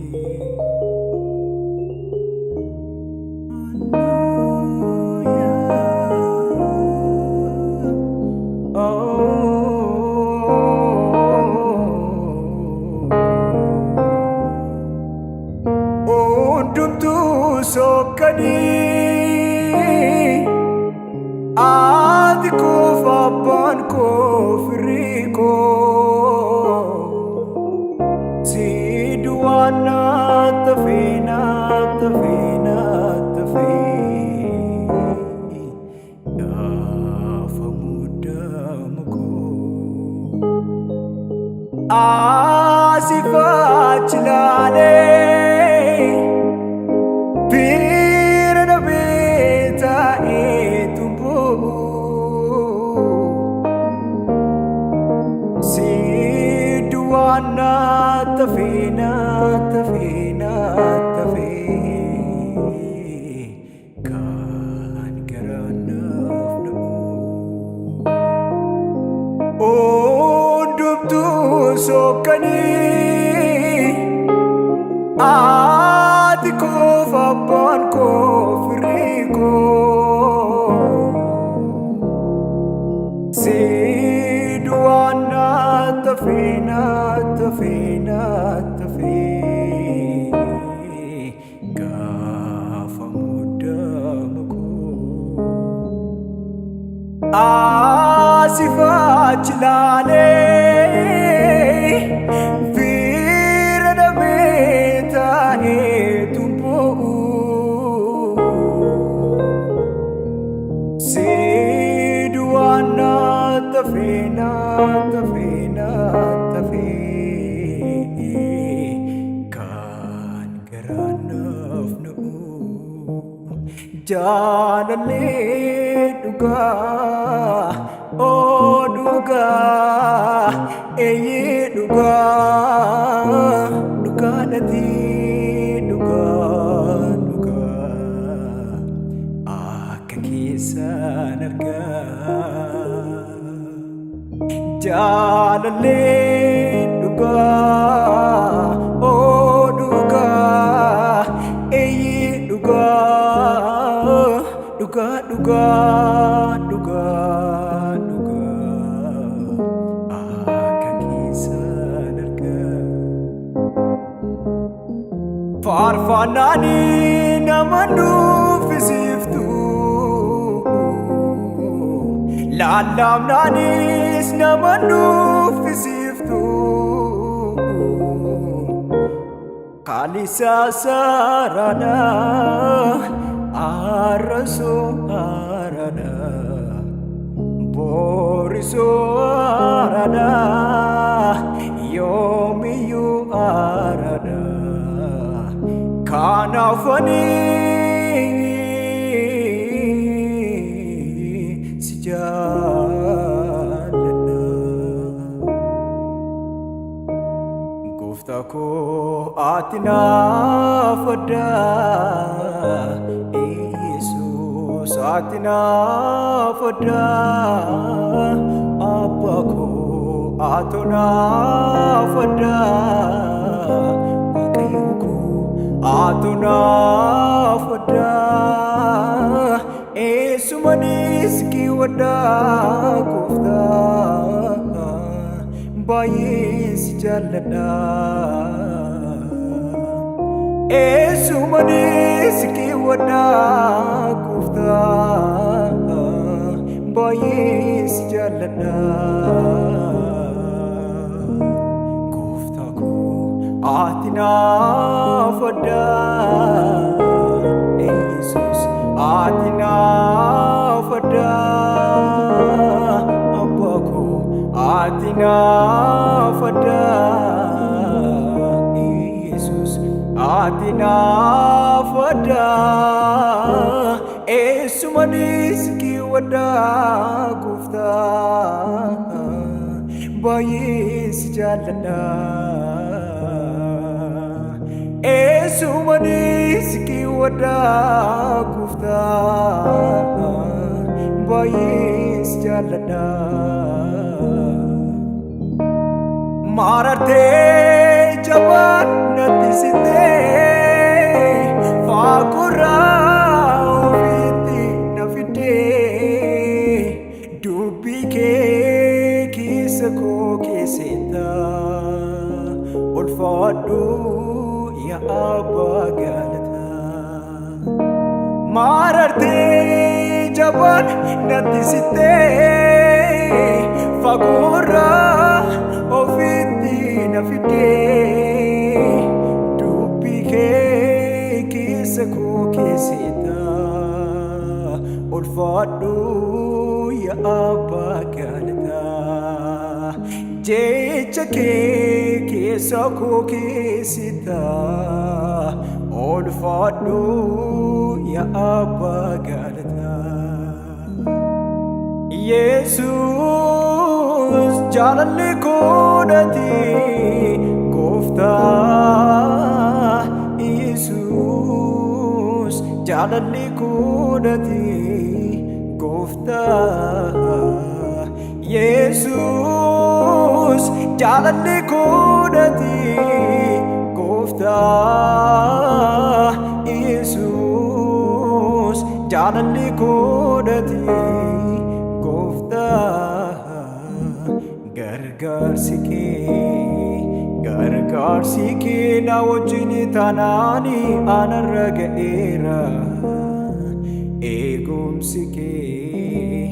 Hundumtuu sokkanii ati koof abbaan koo firii koo si duwwaan naaf tafee naaf tafee naaf tafee gaafa muddamu koo. Asifachi laalee bira dhabee taa'ee tumbuu si duwwaan naaf tafee naaf tafee naaf tafee kan garaa naaf na'u. Hundumtuu sokkanii ati koof abbaan koo firii koo si duwwaan naaf tafee naaf tafee naaf tafee gaafa muddamu koo. Asifachi laalee bira dhabee taa'ee tumbuu si duwwaan naaf tafee naaf tafee naaf tafee kan garaa naaf na'u. Jaalallee dhugaa oo dhugaa eeyyee dhugaa dhugaadhati dhugaa dhugaa akka keessan argaa. Jaalallee dhugaa oo dhugaa eeyyee dhugaa dhugaa dhugaa dhugaa dhugaa akka keessan argaa. Faarfannaanii nama nuffisiiftu Lallaafnaanis nama nuffisiiftu Kaalisa saaraadha arrasoo haaraadha Boorisoo haaraadha yoomiyyuu haaraadha Kanaaf ani si jaalladha. Gooftaa koo ati naaf addaa Yesuus ati naaf addaa Abbaa koo ati naaf addaa Waaqayyo koo ati naaf addaa Eessumanis kiwwadhaa gooftaa baay'ee si jaalladha. Eessumanis kiwwadhaa gooftaa baay'ee si jaalladha. Gooftaa koo ati naaf addaa Yesuus ati naaf addaa Abbaa koo ati naaf addaa Yesuus ati naaf addaa waddaa gooftaa baay'ee si jaalladha. Eessumanis waddaa gooftaa baay'ee si jaalladha. Maarartee jabaan natti sittee faakurraa ofiitti na fiddee dubbii kee keessa koo keessetta ulfaadhu yaa abbaa galataa. Maarartee jabaan natti sittee faakurraa ofiitti na fiddee dubbii kee keessa koo keessetta ulfaadhu yaa abbaa galataa jecha kee keessa koo keessetta ulfaadhu yaa abbaa galataa. Yesus jaalalli koodhati gooftaa Yesus jaalalli koodhati gooftaa Yesus jaalalli koodhati gooftaa Yesus jaalalli koodhati gooftaa gargaarsi kee gargaarsi kee na wajjin taanaani anarra ga'eera eegumsi kee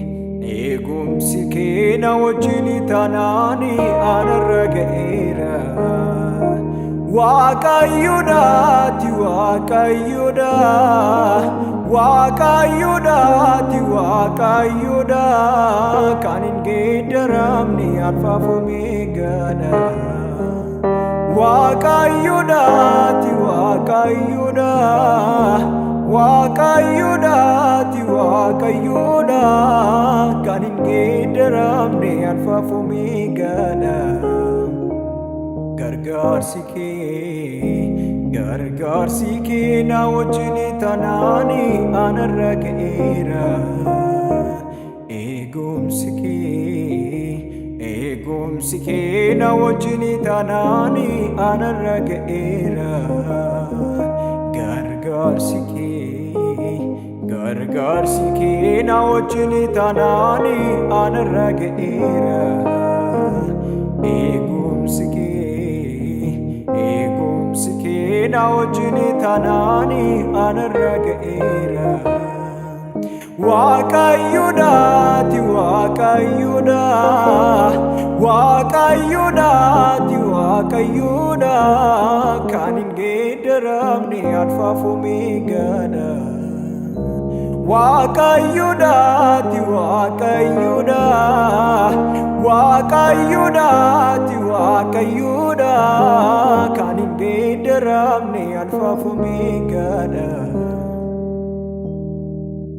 eegumsi kee na wajjin taanaani anarra ga'eera Waaqayyoodhaati Waaqayyoodha Waaqayyoodhaati Waaqayyoodha kan hin geeddaramne alfaaf omeegaadha. Waaqayyoodhaati Waaqayyoodha Waaqayyoodhaati Waaqayyoodha kan hin geeddaramne alfaaf omeegaadha. Gargaarsi kee gargaarsi kee na wajjin taanaani anarra ga'eera. Eegumsi kee eegumsi kee na wajjin taanaani anarra ga'eera. Gargaarsi kee gargaarsi kee na wajjin taanaani anarra ga'eera. Eegumsi kee eegumsi kee na wajjin taanaani anarra ga'eera. Waaqayyoodhaati Waaqayyoodha Waaqayyoodhaati Waaqayyoodha kan hin geeddaramne alfaaf omeegaadha. Waaqayyoodhaati Waaqayyoodha Waaqayyoodhaati Waaqayyoodha kan hin geeddaramne alfaaf omeegaadha.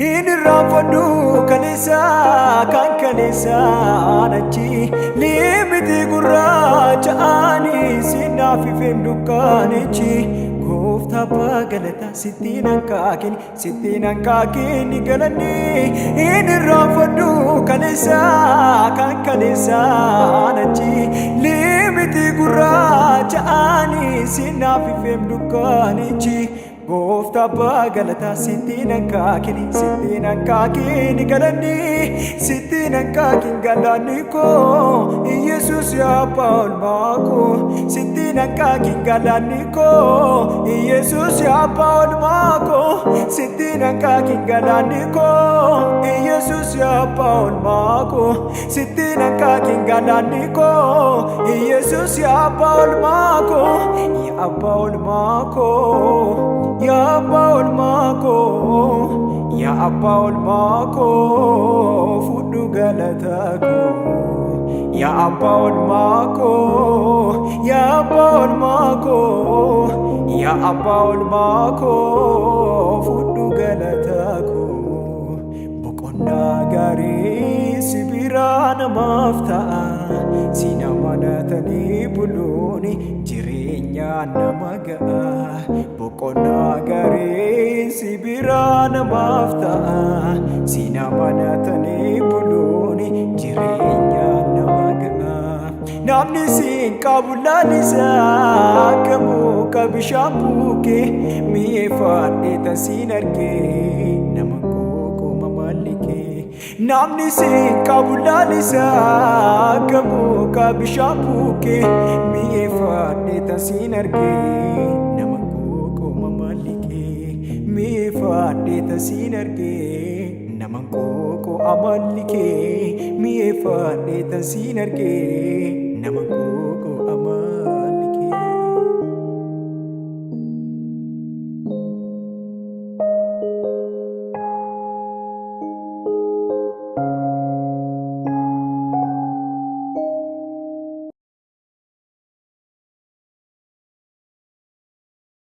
Hin irraanfadhu kaleessa kan kaleessa achi limiti gurraacha ani sinaaf ifeem dukkaanichi gooftaa abbaa galataa sittiin hankaakin sittiin hankaakin galanni hin irraanfadhu kaleessa kan kaleessa achi limiti gurraacha ani sinaaf ifeem dukkaanichi. Gooftaa abbaa galataa sittiin hankaakin sittiin hankaakin galanni sittiin hankaakin galanni koo Iyesuus yaa abbaa olmaa koo sittiin hankaakin galanni koo Iyesuus yaa abbaa olmaa koo sittiin hankaakin galanni koo Iyesuus yaa abbaa olmaa koo sittiin hankaakin galanni koo Iyesuus yaa abbaa olmaa koo yaa abbaa olmaa koo yaa abbaa olmaa koo yaa abbaa olmaa koo fudhu galataa koo yaa abbaa olmaa koo yaa abbaa olmaa koo yaa abbaa olmaa koo fudhu galataa koo boqonnaa Gaarii si biraa namaaf ta'a. Si amanatanii buluun jireenya nama ga'a. Boqonnaa gaarii si biraa namaaf ta'a. Si amanatanii buluun jireenya nama ga'a. Namni siin qabu laalisa akka muka bishaan buukee mi'eeffadhe tasiin argee nama qoqoma mallikee. Namni siin qabu laalisa akka muka bishaan buukee mi'eeffadhe tasiin argee nama qoqoma mallikee. Mi'eeffadhe tasiin argee nama qoqo amallikee mi'eeffadhe tasiin argee nama.